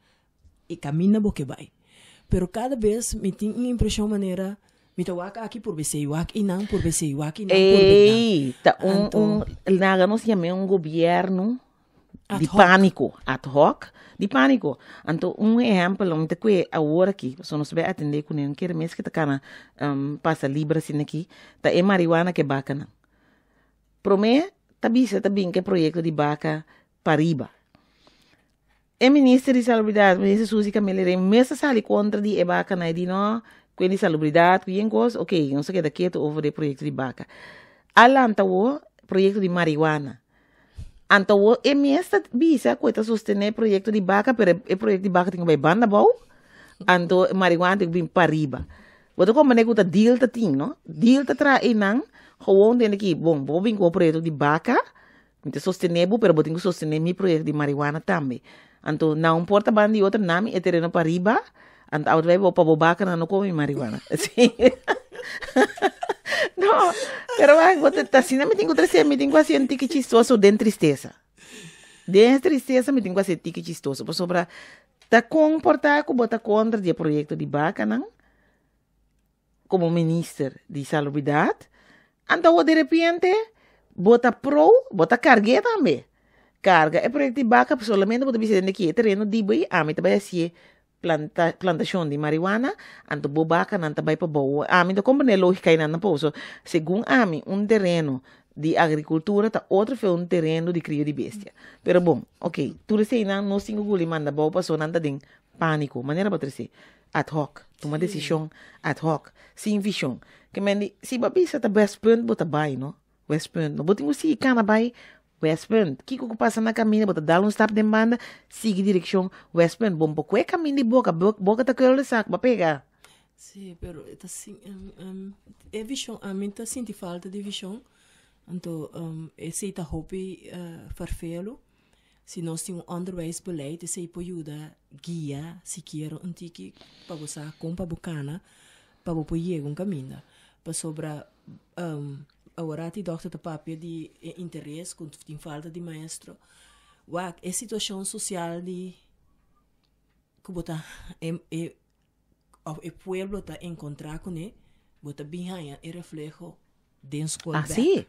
S3: e kaminda bo ke bai. Pero kada bes mi tin un impreshon manera mi ta wak aki por besei, wak einan por besei, wak einan por beinan.
S2: Ey, ta un,
S3: Anto
S2: un, laga nos yam'é un gobierno. Di pániko, ad hoc, di pániko. Anto un ehèmpel, mi ta kue awor aki, pasobra nos bai atendé kuné, no kere mes ke ta kana pasa liber asina aki, ta e marihuana ku e bakanan. Promé ta bisa ta bin ku e proyekto di baka pariba. E minister di salubridat, minister Suzy Camelia-Rey, mes a sali kontra di e bakanan, e di no, ku e di salubridat, ku yen kos, ok, nos a keda ketu over di e proyekto di baka. A lanta awor proyekto di marihuana. Anto awor e mes ta bisa ku e ta sostené e proyekto di baka, pero e proyekto di baka tin ku bai banda abou, anto e marihuana tin ku bin pariba. Bo ta komprendé ku ta deal ta tin, no? Deal ta traha einan, gewoon tende ki, bon, bo bin ku bo proyekto di baka, mi ta sostené bo, pero bo tin ku sostené mi proyekto di marihuana tambe. Anto na un por ta banda di otro, nami e tereno pariba, anto awor ta bai bo pa bo bakanan no kome mi marihuana. Sí. No, pero wak, bo ta asina mi tin ku trese, mi tin ku hasi un tiki chistoso den tristesa. Den tristesa mi tin ku hasi tiki chistoso, pasobra ta kon por ta ku bo ta kontra di e proyekto di bakanan komo minister di salubridat, anto awor derepente bo ta pro, bo ta karg'é tambe. Karga e proyekto di baka solamente bo ta bisa dende ki e tereno di bo ei, ami ta bai hasié planta plantashon di marihuana, anto bo bakanan ta bai pa bou. Ami ta komprende e logika einan tampoco, so segun ami un tereno di agrikultura ta otro fe un tereno di krio di bestia. Pero bon, ok, tur eseinan nos tin ku guli manda bou pasobra nan ta den pániko, manera bo ta trese ad hoc, tuma desishon ad hoc, sin vishon. Ke men di, si bo a bisa ta Westpunt bo ta bai no, Westpunt no, bo tin ku sigui kana bai Westpunt. Kiko ku pasa na kaminda bo ta dal un stap den banda, sigui direkshon Westpunt. Bon por kue kaminda di boka, boka ta keulo sak, bo a pega.
S3: Sí, pero e ta sin, e vishon, ami ta sinti falta di vishon, anto esei ta hopi ferfelu. Si nos tin un onderwijsbeleid, esei por yuda guia sikiera un tiki pa bo sa kon pa bo kana pa bo por yega un kaminda. Pasobra aworati dòkter ta papia di e interes ku tin falta di maestro. Wak e situashon sosial di ku bo ta e e òf e pueblo ta enkontrá kuné, bo ta bin haña e refleho den skol
S2: Ah,
S3: bèk.
S2: sí.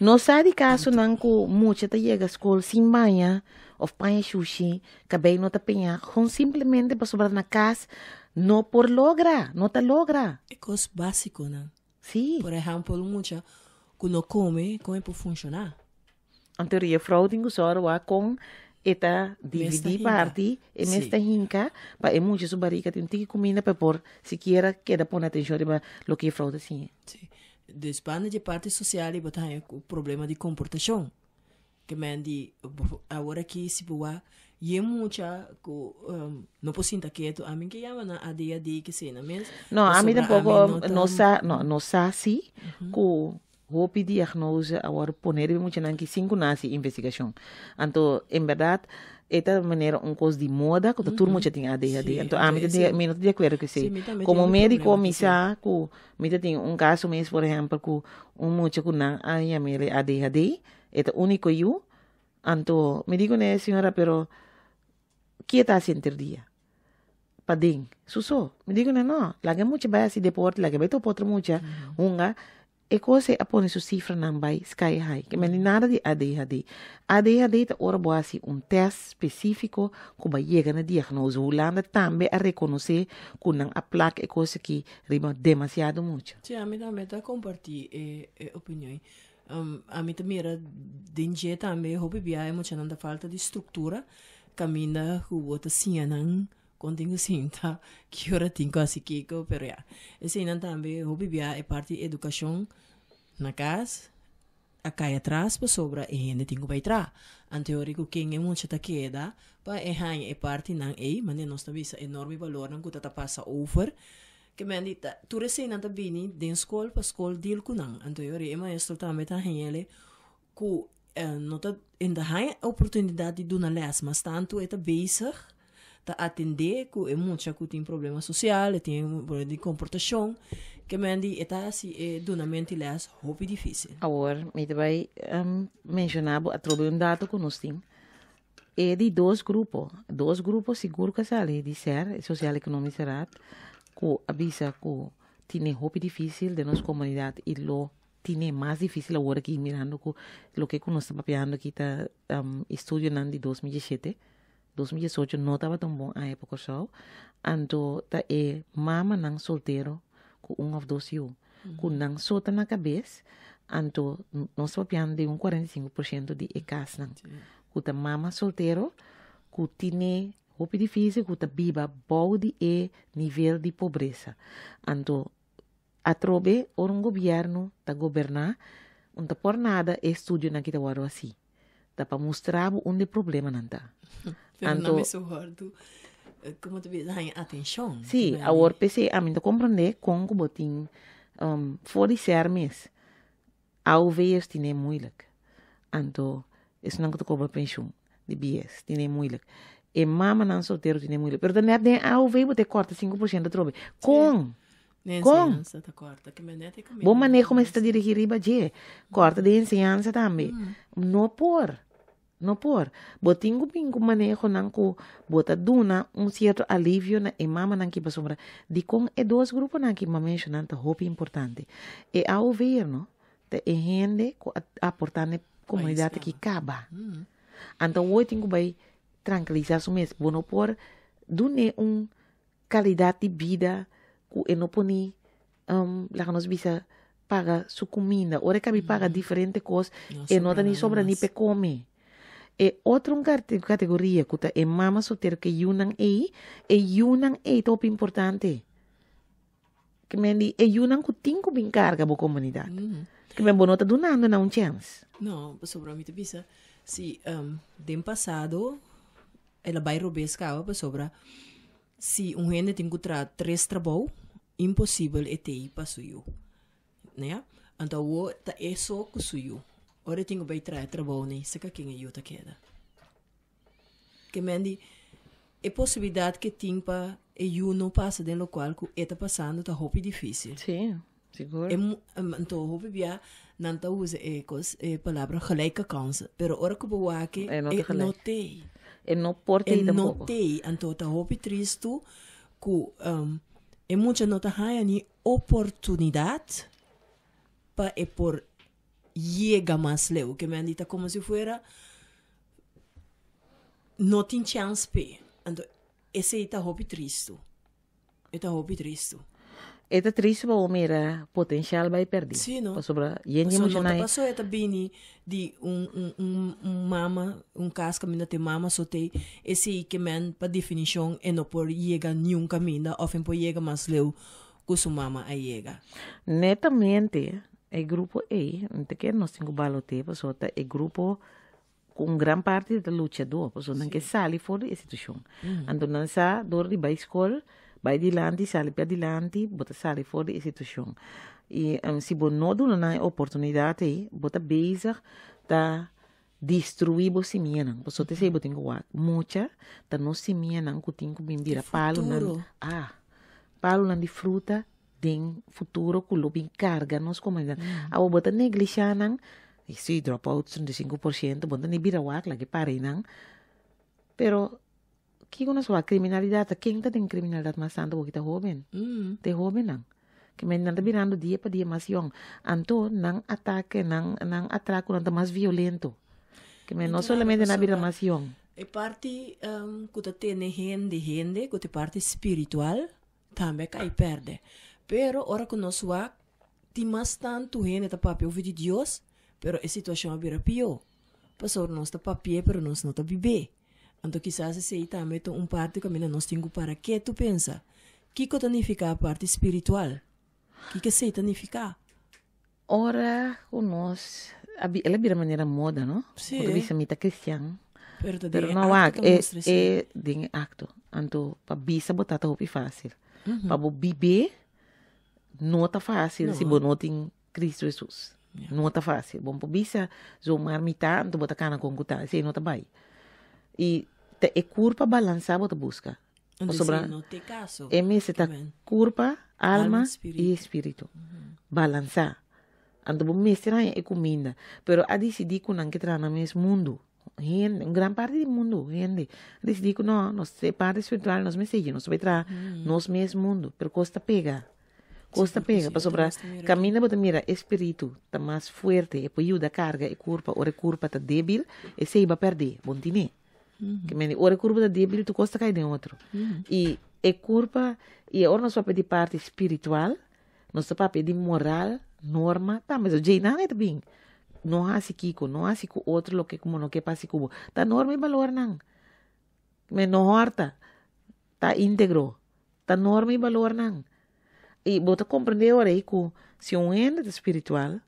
S2: Nos sa di kasonan ku mucha ta yega skol sin baña òf paña shushi, kabei no ta peñá, gewoon simplemente pasobra na kas no por logra, no ta logra.
S3: E kos básikonan.
S2: Sí.
S3: Por ehèmpel, un mucha ku no kome, kon e por funshoná?
S2: Anto e juffrouw tin ku sòru wak kon e ta
S3: Mes ta
S2: dividí
S3: hinka.
S2: parti, e mes
S3: Sí.
S2: ta hinka pa e mucha su barika tin un tiki kuminda pa e por sikiera keda pone atenshon riba loke juffrouw ta siña.
S3: Sí. Dus banda dje parti sosial ei bo ta haña ku problema di komportashon. Ke men di awor aki si bo wak yen mucha ku no por sinta ketu, ami ke yama nan ADHD kesei nan mes.
S2: No, ami
S3: Pasobra ami
S2: tampoco
S3: no ta
S2: no sa, no, no sa si ku Hopi diagnose a wòrdu pone riba e muchanan ki sin ku nan hasi investigashon. Anto, en bèrdat, e ta manera un kos di moda ku ta tur mucha tin ADHD.
S3: Sí,
S2: Anto ami ta
S3: anto
S2: di,
S3: esei
S2: mi no ta di akuerdo ku esei.
S3: Sí, mi tambe tin
S2: Komo
S3: hopi
S2: médiko
S3: problema
S2: mi
S3: ku esei.
S2: sa ku mi ta tin un kaso mes, por ehèmpel, ku un mucha ku nan a yam'el e ADHD, e ta úniko yu. Anto mi di kuné, señora, pero ki e ta hasi henter dia? Paden, su so. Mi di kuné, no, laga e mucha bai hasi deporte, laga e bai topa otro mucha, hunga. E kos ei a pone su sifranan bai sky high. Ke men di nada di ADHD. ADHD ta ora bo hasi un tèst spesífiko ku bo a yega na diagnose. Hulanda tambe a rekonosé ku nan a plak e kos aki riba demasiado mucha.
S3: Sí, ami tambe ta kompartí e e opinion ei. Ami ta mira den dje tambe hopi bia e muchanan ta falta di struktura kaminda ku bo ta siña nan Kon tin ku sinta, ki ora tin ku hasi kiko, pero ya. Eseinan tambe hopi bia e parti di edukashon na kas a kai atras pasobra e hende tin ku bai tra. Anto e ora ku ken e mucha ta keda pa e haña e partinan ei, manera nos ta bisa e norma i balornan ku ta ta pasa over, ke men di ta tur eseinan ta bini den skol pa skol deal ku nan. Anto e ora e maestro tambe ta hañ'el ku no ta e ta haña oportunidat di duna lès, mas tantu e ta bezig ta atendé ku e mucha ku tin problema sosial, e tin problema di komportashon, ke men di e ta hasi e dunamento di lès hopi difísil.
S2: Awor mi ta bai menshoná bo atrobe un dato ku nos tin. E di dos grupo, dos grupo sigur ku a sali di ser, e Sociaal Economische Raad, ku a bisa ku tine hopi difísil den nos komunidat i lo. Tine mas difícil awor aki mirando ku loke ku nos ta papiando aki ta estudionan di 2017. 2018 no tabata un bon aña pa Kòrsou. Anto ta e mamanan soltero ku un òf dos yu ku nan so ta na kabes. Anto nos ta papiando di un 45% di e kasnan ku ta mama soltero ku tine hopi difícil ku ta biba bou di e nivel di pobresa. Anto atrobe ora un gobièrnu ta goberná un ta por nada e estudionan ki ta wòrdu hasi. Ta pa mustra bo unda e problemanan ta.
S3: Pero nan mester wòrdu, komo ta bisa, haña atenshon.
S2: Sí, awor p'esei ami ta komprondé kon ku bo tin for di ser mes AOV'ers tine moeilijk. Anto esnan ku ta kobra penshun di BS tine moeilijk. E mamanan soltero tine moeilijk. Pero ta net den AOV bo ta kòrta 5% atrobe. Kon? Kon?
S3: Enseñansa ta kòrta. Ke men net e
S2: Bo maneho mester ta dirigí riba dje. Kòrta den enseñansa tambe. No por. No por. Bo tin ku bin ku manehonan ku bo ta duna un sierto alivio na e mamanan ki pasobra dikon e dos gruponan ki m'a menshoná ta hopi importante. E AOV'er no ta e hende ku a aportá na e komunidat aki kaba. Anto awor e tin ku bai trankilisá su mes. Bo no por dun'é un kalidat di bida ku e no por ni laga nos bisa paga su kuminda. Ora e kabi paga diferente kos, e no ta ni sobra ni p'e kome. E otro un kategoria ku ta e mama soltero ku e yunan ei, e yunan ei ta hopi importante. Ke men di e yunan ku tin ku bin karga bo komunidat. Ke men bo no ta dunando nan un chèns.
S3: No, pasobra mi ta bisa, si den pasado el a bai robes kaba pasobra si un hende tin ku traha tres trabou, imposibel e tei pa su yu. Nea? Anto awo ta e so ku su yu. Ora e tin ku bai traha e trabou nei, seka ken e yu ta keda. Ke men di e posibilidat ke tin pa e yu no pasa den lokual ku e ta pasando ta hopi difisil.
S2: Sí, sigur.
S3: E anto hopi bia nan ta usa e kos e palabra gelijke kansen, pero ora ku bo wak e
S2: E no ta
S3: e no
S2: gelijk.
S3: tei.
S2: E no por
S3: E
S2: tei
S3: no
S2: tampoco.
S3: tei, anto ta hopi tristu ku e mucha no ta haña ni oportunidat pa e por yega mas leu. Ke men di ta komo si fuera no tin chèns p'e. Anto esei ta hopi tristu. E ta hopi tristu.
S2: E ta tristu pa bo mira potensial bai pèrdí.
S3: Sí, no.
S2: Pasobra yen di
S3: Pasobra no ta
S2: muchanan ei.
S3: paso e ta bini di un un un un mama, un kas kaminda te mama so te esei ke men pa definishon e no por yega niun kaminda òf e por yega mas leu ku su mama a yega.
S2: Netamente e grupo ei, no ta kere nos tin ku balote pasobra ta e grupo ku un gran parti ta luchadó, pasobra nan ke sali for di e situashon. Anto nan sa dor di bai skol, bai dilanti, sali pa dilanti, bo ta sali for di e situashon. I si bo no duna nan e oportunidat ei, bo ta bezig ta destruí bo simianan. Pasobra ta esei bo tin ku wak. Mucha ta nos simianan ku tin ku bin bira palunan, ah, palunan di fruta den futuro ku lo bin karga nos komunidat. Awor bo ta neglishá nan, i si dropout 35%, bo no ta ni bira wak laga e para einan. Pero kiko nos wak? Kriminalidat ta ken ta den kriminalidat mas tantu bo kita hóben? Ta e hóbennan. Ke men nan ta birando dia pa dia mas yòn. Anto nan atake, nan nan atrakonan ta mas violento. Ke men no solamente nan a bira mas yòn.
S3: E parti ku ta tene hende hende, ku ta e parti spiritual, Tambe a kai pèrdè. Pero ora ku nos wak, tin mas tantu hende ta papia over di Dios, pero e situashon a bira pió. Pasobra nos ta papi'é, pero nos no ta bib'é. Anto kisas esei tambe ta un parti kaminda nos tin ku para ketu pensa, Kiko ta nifiká parti spiritual? Kiko esei ta nifiká?
S2: Ora ku nos a bi, el a bira manera moda, no?
S3: Sí.
S2: Bo ta bisa mi ta cristian.
S3: Pero ta den
S2: Pero
S3: e
S2: no
S3: acto
S2: wak,
S3: ta
S2: e,
S3: mustra esei.
S2: e den e acto. Anto pa bisa bo ta ta hopi fácil. Pa bo bib'é no ta fácil si
S3: No.
S2: bo no tin Cristo Jesus.
S3: Ja.
S2: No ta fácil. Bo no por bisa zomaar mi ta, anto bo ta kana kon ku ta. Esei no ta bai. I ta e kurpa balansá bo ta buska.
S3: Anto
S2: Pasobra
S3: esei no t'e kaso.
S2: e mester ta
S3: Amen.
S2: kurpa, alma
S3: Alma,
S2: i
S3: spiritu.
S2: espiritu. Balansá. Anto bo mester haña e kuminda. Pero a disidí ku nan ke traha nan mes mundu. Hende, un gran parti di mundu, hende, a disidí ku no, nos e parti spiritual nos mester yega, nos ta bai traha nos mes mundu. Pero kos ta pega. Kos ta
S3: Sigur ku
S2: pega,
S3: sí,
S2: pasobra
S3: nos ta mira aki.
S2: kaminda bo ta mira e spiritu ta mas fuerte, e por yuda karga e kurpa, ora e kurpa ta débil, esei bo a pèrdè, bo no tine. Ke mende ora e kurpa ta débil tur kos ta kai den otro. I e kurpa, i ora nos papia di parti spiritual, nos ta papia di moral, norma, tambe. So djeinan e ta bin, no hasi kiko, no hasi ku otro loke ku bo no ke pa hasi ku bo. Ta norma i balornan. Men no hòrta, ta íntegro, ta norma i balornan. I bo ta komprendé ora ei ku si un hende ta spiritual,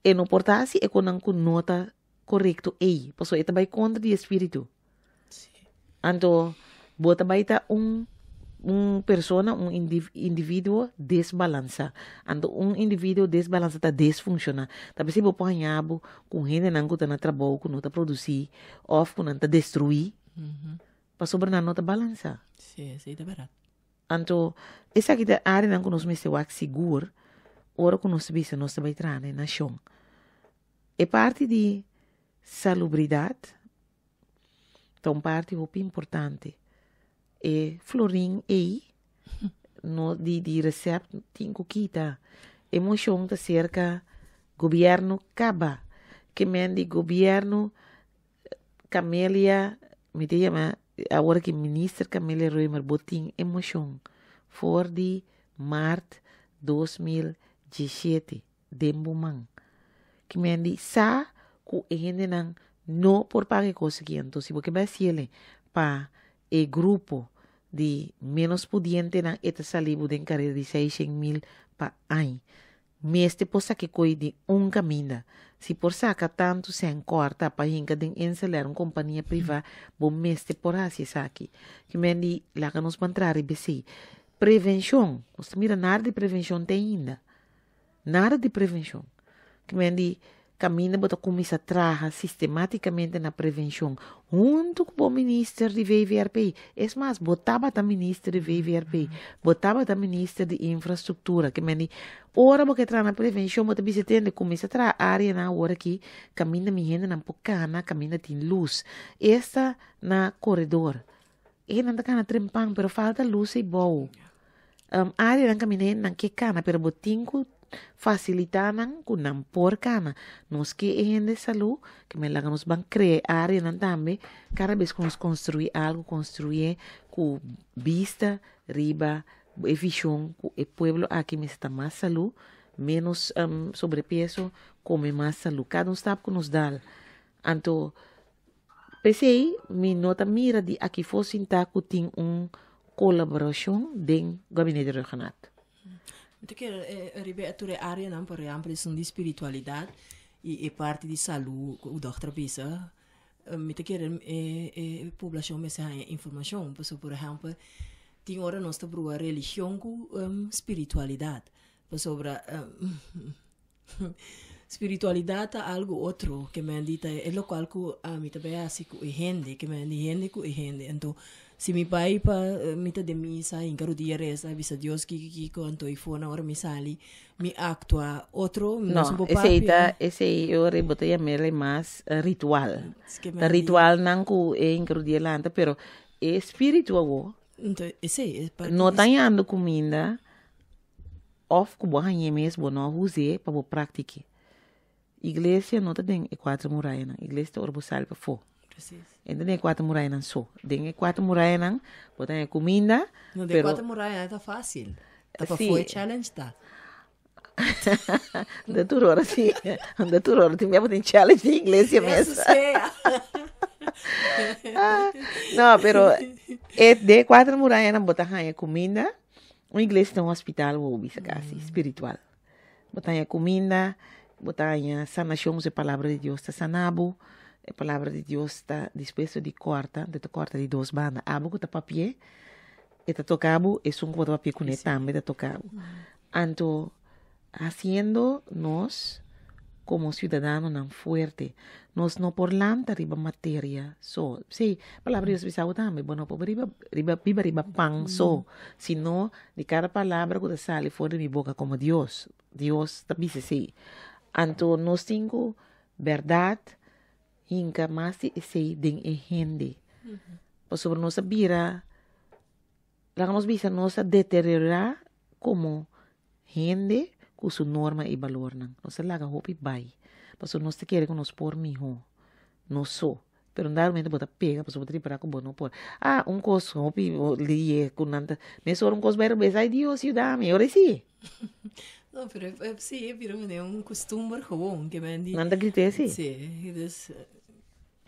S2: e no por ta hasi e konan ku no ta korekto ei, pasobra e ta bai kontra di e spiritu. Anto bo ta bai ta un un persona, un individuo desbalansá. Anto un individuo desbalansá ta desfunshoná. Ta p'esei bo por haña bo ku hendenan ku ta na trabou ku no ta produsí òf ku nan ta destruí, pasobra nan no ta balansá.
S3: Sí, esei ta bèrdat.
S2: Anto esaki ta áreanan ku nos mester wak sigur ora ku nos ta bisa nos ta bai traha na e nashon. E parti di salubridat ta un parti hopi importante. E florin ei no di di recept tin ku kita. E moshon ta serka gobierno kaba. Ke men di gobierno Camelia, mi ta yama awor ki minister Camelia Römer bo tin e moshon for di maart 2017. Den bo man. Ki men di sa ku e hendenan no por paga e kos aki. Anto si bo ke bai hasiel pa e grupo di menos pudientenan e ta sali bo den karera di 600.000 pa añ. Mester por saka e koi di un kaminda. Si por saka tantu sèn kòrta pa hinka den Insular un kompania privá bo mester por hasi esaki. Ki men di laga nos ban traha riba esei. Prevenshon. Nos ta mira nada di prevenshon te ainda. Nada di prevenshon. Ki men di kaminda bo ta kuminsá traha sistematikamente na prevenshon huntu ku bo minister di VVRP. Es mas, bo tabata minister di VVRP, bo tabata minister di infrastruktura. Ki men di ora bo ke traha na prevenshon bo ta bisa tende kuminsá traha áreanan awor aki kaminda mi hendenan por kana, kaminda tin lus. Esta na koredor. E nan ta kana trempan pero falta lus ei bou. Áreanan kaminda hendenan ke kana pero bo tin ku fasilitá nan ku nan por kana. Nos ke e hende salú, ke men laga nos ban krea e áreanan tambe kada bes ku nos konstruí algu konstruié ku bista riba e vishon ku e pueblo aki mester ta mas salú, ménos sobrepeso, kome mas salú. Kada un stap ku nos dal. Anto P'esei mi no ta mira di aki for sinta ku tin un kolaborashon den Gabinete Rhuggenaath.
S3: Mi ta kere riba e tur e areanan, por ehempel esun di spiritualidad y e parti di salud ku dokter a bisa, mi ta kere e poblacion mester haña informacion, pasobra por ehempel tin ora nos ta brua religion ku spiritualidad, pasobra Spiritualidad ta algo otro ke men di ta e lokual ku ami ta bai hasi ku e hende, ke men di hende ku e hende. Anto si mi bai pa mi ta den misa hinka rudia resa bisa Dios kiko kiko anto i for na ora mi sali mi aktua otro mi
S2: No,
S3: no por
S2: esei
S3: papia.
S2: ta esei ora bo ta yam'el mas ritual.
S3: Ke
S2: Ta
S3: men di
S2: ritualnan ku e hinka rudia lanta pero e spiritu awo
S3: Anto esei e parti
S2: no
S3: di
S2: ta yando kuminda. Of ku bo hañ'é mes bo no a huz'é pa bo praktik'é. Iglesia no ta den e kuater murayanan. Iglesia ta ora bo sali pafó.
S3: Precies.
S2: E no ta den e kuater murayanan so. Den e kuater murayanan bo ta haña kuminda,
S3: No, den
S2: pero
S3: kuater murayanan ta fásil. Ta
S2: Sí.
S3: pafó e challenge ta.
S2: De tur ora sí. De tur ora tin bia bo tin challenge den iglesia mes.
S3: Eso sea.
S2: No, pero e den e kuater murayanan bo ta haña kuminda. Un iglesia ta un hospital bo bisa casi, spiritual. Bo ta haña cuminda, bo ta haña sanacion, e palabra di Dios ta sana bo, e palabra di Dios ta dispuesto di corta, anto e ta corta di dos banda. Abo cu ta papi'e, e ta toca bo, esun cu bo ta papia cune tambe ta toca bo. Anto, haciendo nos como ciudadanonan fuerte. Nos no por lanta riba materia so. Sí, palabra di Dios bisa bo tambe, bo no por riba, riba, biba riba pan so, sino di cada palabra cu ta sali for di mi boca como Dios. Dios ta bisa esey. Anto nos tin cu berdad hinca mas di esey den e hende. Pasobra nos a bira, laga nos bisa, nos a deteriora. komo hende ku su norma i balornan. Nos ta laga hopi bai, pasobra nos ta kere ku nos por mihó, nos so. Pero un dado momento bo ta pega pasobra bo ta ripará ku bo no por. Ah, un kos hopi lie ku nan ta, mesora un kos bai robes, ay Dios yuda mi, ora si.
S3: No, pero e, si, e bira manera un kustumber gewoon, ke men di.
S2: Nan ta grita si.
S3: Si, dus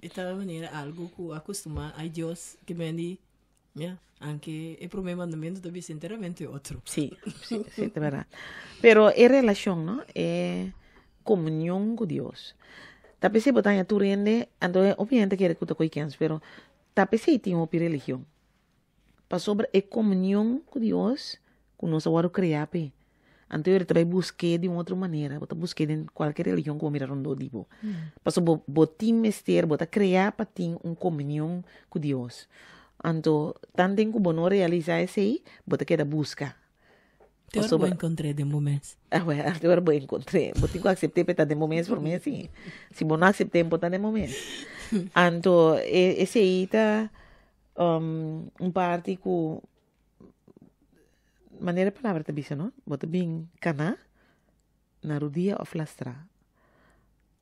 S3: e ta manera algu ku a kustumá, ay Dios, ke men di. Ya, anke e promé mandamentu ta bisa enteramente otro.
S2: Sí, sí, sí, ta berdad. Pero e relacion, no? E comunion cu Dios. Ta p'esei bo ta haña tur hende, anto hopi hende ta kere cu ta koe kens, pero ta p'esei tin hopi religion. Pasobra e comunion cu Dios, cu nos a wòrdu crea p'e, anto e ta bai busk'é di un otro manera, bo ta busk'é den cualkier religion cu bo mira rondó di bo. Pasobra bo bo tin mester, bo ta crea pa tin un comunion cu Dios. Anto, tanten cu bo no realisa esei, bo ta keda busca.
S3: Te ora bo encontr'é den bo mes.
S2: Awel, te ora bo encontr'é. Bo tin cu acept'é pa e ta den bo mes promé, si. Si bo no acept'é, bo ta den bo mes. Anto, esei ta un parti cu Manera e palabra ta bisa no, bo ta bin kaná na rudia òf lastrá.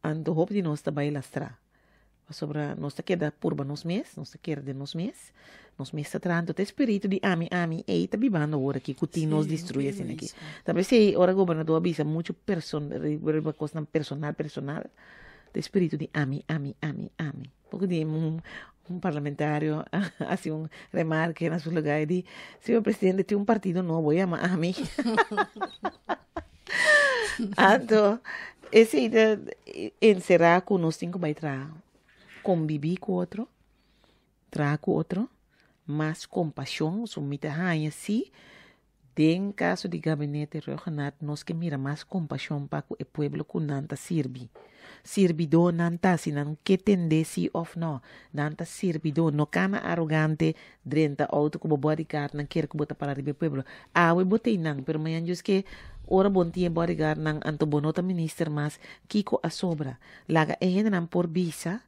S2: Anto hopi di nos ta bai lastrá, pasobra nos ta keda purba nos mes, nos ta kere den nos mes, nos mes ta traha. Anto ta e spiritu di ami, ami ei ta bibando awor aki ku tin nos destruí asina aki. Ta p'esei ora gobernador a bisa muchu person riba kosnan personal personal, ta e spiritu di ami, ami, ami, ami. Poco di un parlamentario a haci un remarke na su lugar y di, Señor presidente, tin un partido nobo, yama ami. Anto, esey ta encerra cu nos tin cu bay traha, convivi cu otro, traha cu otro, mas compasion, so mi ta haña si Den kaso di gabinete Rhuggenaath nos ke mira mas kompashon pa ku e pueblo ku nan ta sirbi. Sirbidó nan ta, si nan ke tendé si òf nò, nan ta sirbidó. No kana arogante drenta outo ku bo bodyguard nan kere ku bo ta para riba e pueblo. Awe bo ta einan, pero mañan Dios ke ora bo tin e bodyguard nan anto bo no ta minister mas, kiko a sobra? Laga e hendenan por bisa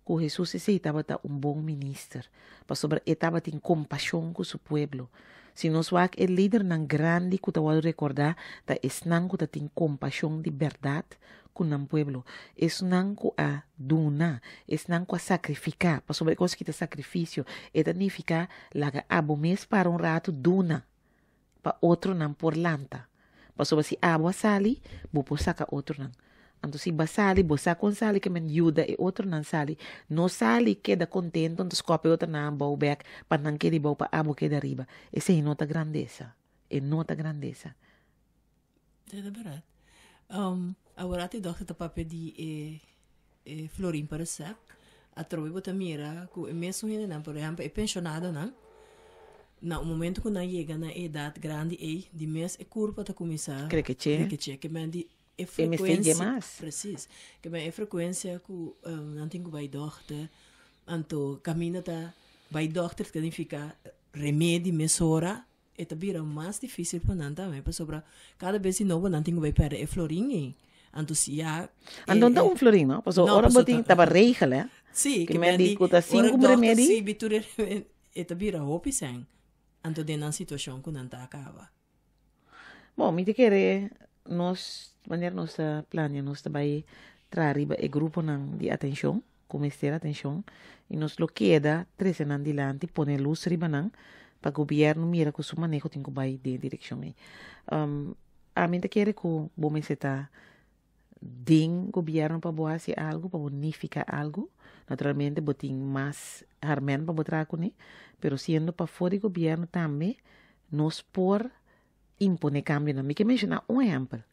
S2: ku Hesus esei tabata un bon minister, pasobra e tabatin kompashon ku su pueblo. Si nos wak e lidernan grandi ku ta wòrdu rekordá ta esnan ku ta tin kompashon di bèrdat ku nan pueblo, esnan ku a duna, esnan ku a sakrifiká, pasobra e kos ki ta sakrifisio, e ta nifiká laga abo mes para un ratu duna pa otronan por lanta. Pasobra si abo a sali, bo por saka otronan. Anto si bo a sali, bo sa kon sali ke men yuda e otronan sali. No sali keda kontento anto skòp e otronan abou bèk pa nan keda abou pa abo keda ariba. Esei no ta grandesa. E no ta grandesa.
S3: E ta bèrdat. Awor ati dòkter ta papia di e e florin pa resèpt. Atrobe bo ta mira ku e mesun hendenan, por ehèmpel e penshonadonan, na un momento ku nan yega na e edat grandi ei, di mes e kurpa ta kuminsá
S2: Krekeché.
S3: krekeché. Ke men di e
S2: E mester dje
S3: frekuensia,
S2: mas.
S3: presis, ke men e frekuensia ku nan tin ku bai dòkter, anto kaminda ta bai dòkter ta nifiká remedi mesora, E ta bira mas difícil pa nan tambe pasobra cada bes di nobo nan tin cu bay perde e florin ey. Anto si ya
S2: e Anto no ta un florin no, pasobra
S3: No,
S2: ora bo
S3: pasobra
S2: tin
S3: ta
S2: taba regel eh.
S3: Sí,
S2: Ke
S3: ke
S2: men
S3: men
S2: di
S3: di
S2: cu ta
S3: ora
S2: sinku
S3: dokter
S2: remedi.
S3: sibi tur e remedi e ta bira hopi sen. Anto den nan situacion cu nan ta caba.
S2: Bon, mi ta kere nos, wanneer nos ta plania, nos ta bai traha riba e gruponan di atencion, cu mester atencion, y nos lo keda trece nan dilanti, pone luz riba nan, pa gobierno mira cu su maneho tin cu bai den e direccion ey. Ami ta kere cu bo mester ta den gobierno pa bo haci algo, pa bo nifica algo. Naturalmente bo tin mas herment pa bo traha cune, pero siendo pafo di gobierno tambe nos por impone cambionan. Mi ke menciona un ehempel.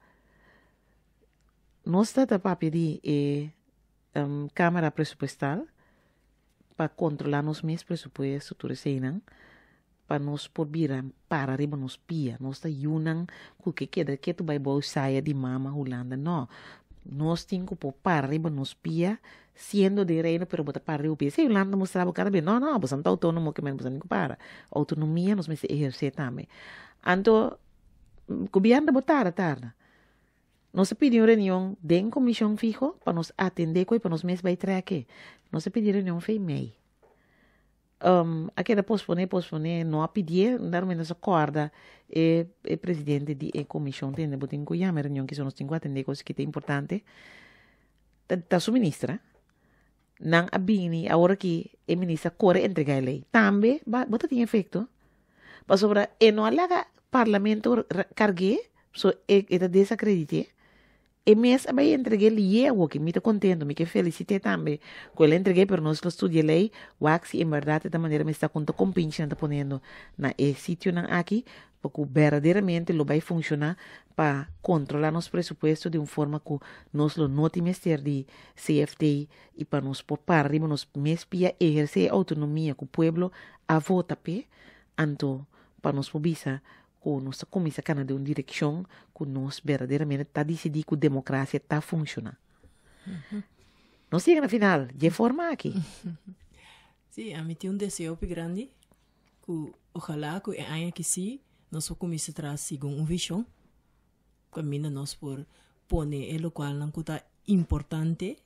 S2: Nos ta ta papia di e Camara Presupuestal pa controla nos mes presupuesto, tur eseinan, pa nos por bira para riba nos pia. Nos ta yunan ku ke keda ketu bai bou saya di mama Hulanda. No, nos tin ku por para riba nos pia siendo den Reino pero bo ta para riba bo pia. Esei Hulanda ta mustra bo kada bes, no, no, boso no ta outónomo ke men boso tin ku para. Outonomia nos mester ehersé tambe. Anto, gobièrnu ta bo tarda tarda. Nos a pidi un reunion den komishon fiho pa nos atendé ku e pa nos mes bai trèk'e. Nos a pidi reunion fei mei. A keda posponé, posponé, no a pidié, daarom nos a kòrda e e presidente di e komishon tende bo tin ku yama e reunion kiso nos tin ku atendé kos ki ta importante. Ta ta su minister, nan a bini awor aki e minister a kore entregá e lei. Tambe ba bo ta tin efekto, pasobra e no a laga parlamento karg'é, so e e ta desakredit'é. E mes a bai entreg'é lié awoki. Mi ta kontento, mi ke felisit'é tambe ku el a entreg'é, pero nos lo studia e lei, wak si en bèrdat e ta manera mi sta kon ta kompinchi nan ta poniendo na e sitionan aki, pa ku berdaderamente lo bai funshoná pa kontrolá nos presupuesto di un forma ku nos lo no tin mester di CFT i pa nos por para riba nos mes pia ehersé e outonomia ku pueblo a vota p'e, anto pa nos por bisa ku nos ta kuminsá kana den un direkshon ku nos berdaderamente ta disidí ku demokrasia ta funshoná. Nos yega na final dje forma aki.
S3: Sí, ami tin un deseo hopi grandi ku ojalá ku e aña aki sí nos por kuminsá traha segun un vishon kaminda nos por pone e lokualnan ku ta importante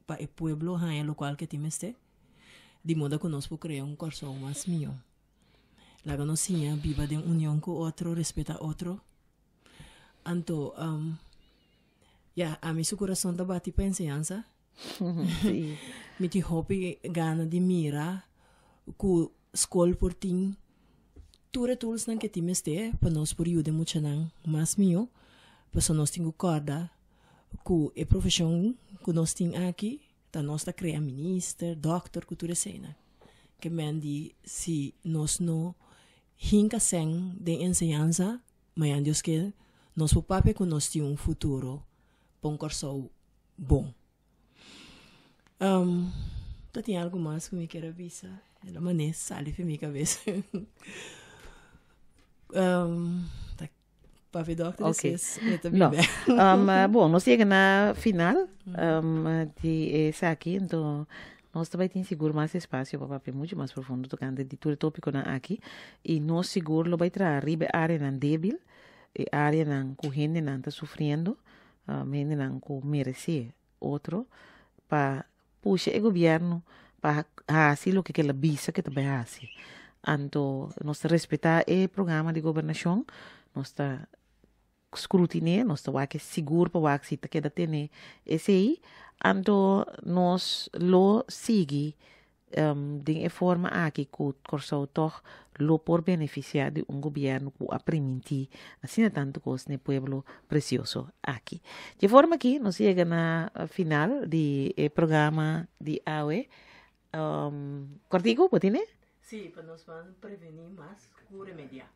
S3: pa e pueblo haña lokual ke tin mester, di moda ku nos por krea un Kòrsou mas mihó. Laga nos siña biba den union ku otro, respeta otro. Anto, um, ya, ami su kurason ta bati pa enseñansa.
S2: Sí.
S3: Mi tin hopi gana di mira ku skol por tin tur e toolsnan ke tin mester pa nos por yuda e muchanan mas mihó. Pasobra nos tin ku kòrda ku e profeshon ku nos tin aki ta nos ta krea minister, dòkter ku tur eseinan. Ke men di si nos no hinka sèn den enseñansa, mañana Dios ke nos por papia ku nos tin un futuro pa un Kòrsou bon. Ta tin algu mas ku mi kier a bisa? El a manera sali for mi kabes. Ta Papia dokter
S2: Ok.
S3: despues mi ta
S2: No.
S3: bibe.
S2: Bon, nos yega na final di esaki, enton nos ta bai tin sigur mas espacio pa papia mucho mas profundo tocante di tur e topiconan aki y nos sigur lo bai traha riba e areanan debil, e areanan cu hendenan ta sufriendo, hendenan cu merece otro pa pusha e gobierno pa haci loke ke el a bisa ke ta bai haci. Anto nos ta respeta e programa di gobernacion, nos ta scrutine, nos ta wak sigur pa wak si ta keda tene esey, anto nos lo sigui den e forma aki ku Kòrsou tòg lo por benefisiá di un gobièrnu ku a primintí asina tantu kos na e pueblo presioso aki. Dje forma aki nos yega na final di e programa di awe. Kòrtiku bo tene?
S3: Sí, pa nos ban prevení mas ku remediá.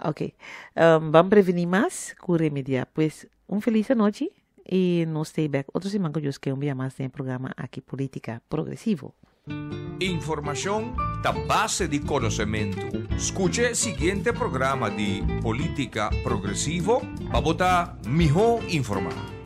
S2: Ok. Ban prevení mas ku remediá. Pues un felis anochi i nos stay back otro siman ku Dios ke un bia mas den e programa aki Política Progresivo.
S1: Informashon ta base di konosementu. Skucha e siguiente programa di Política Progresivo pa bo ta mihó informá.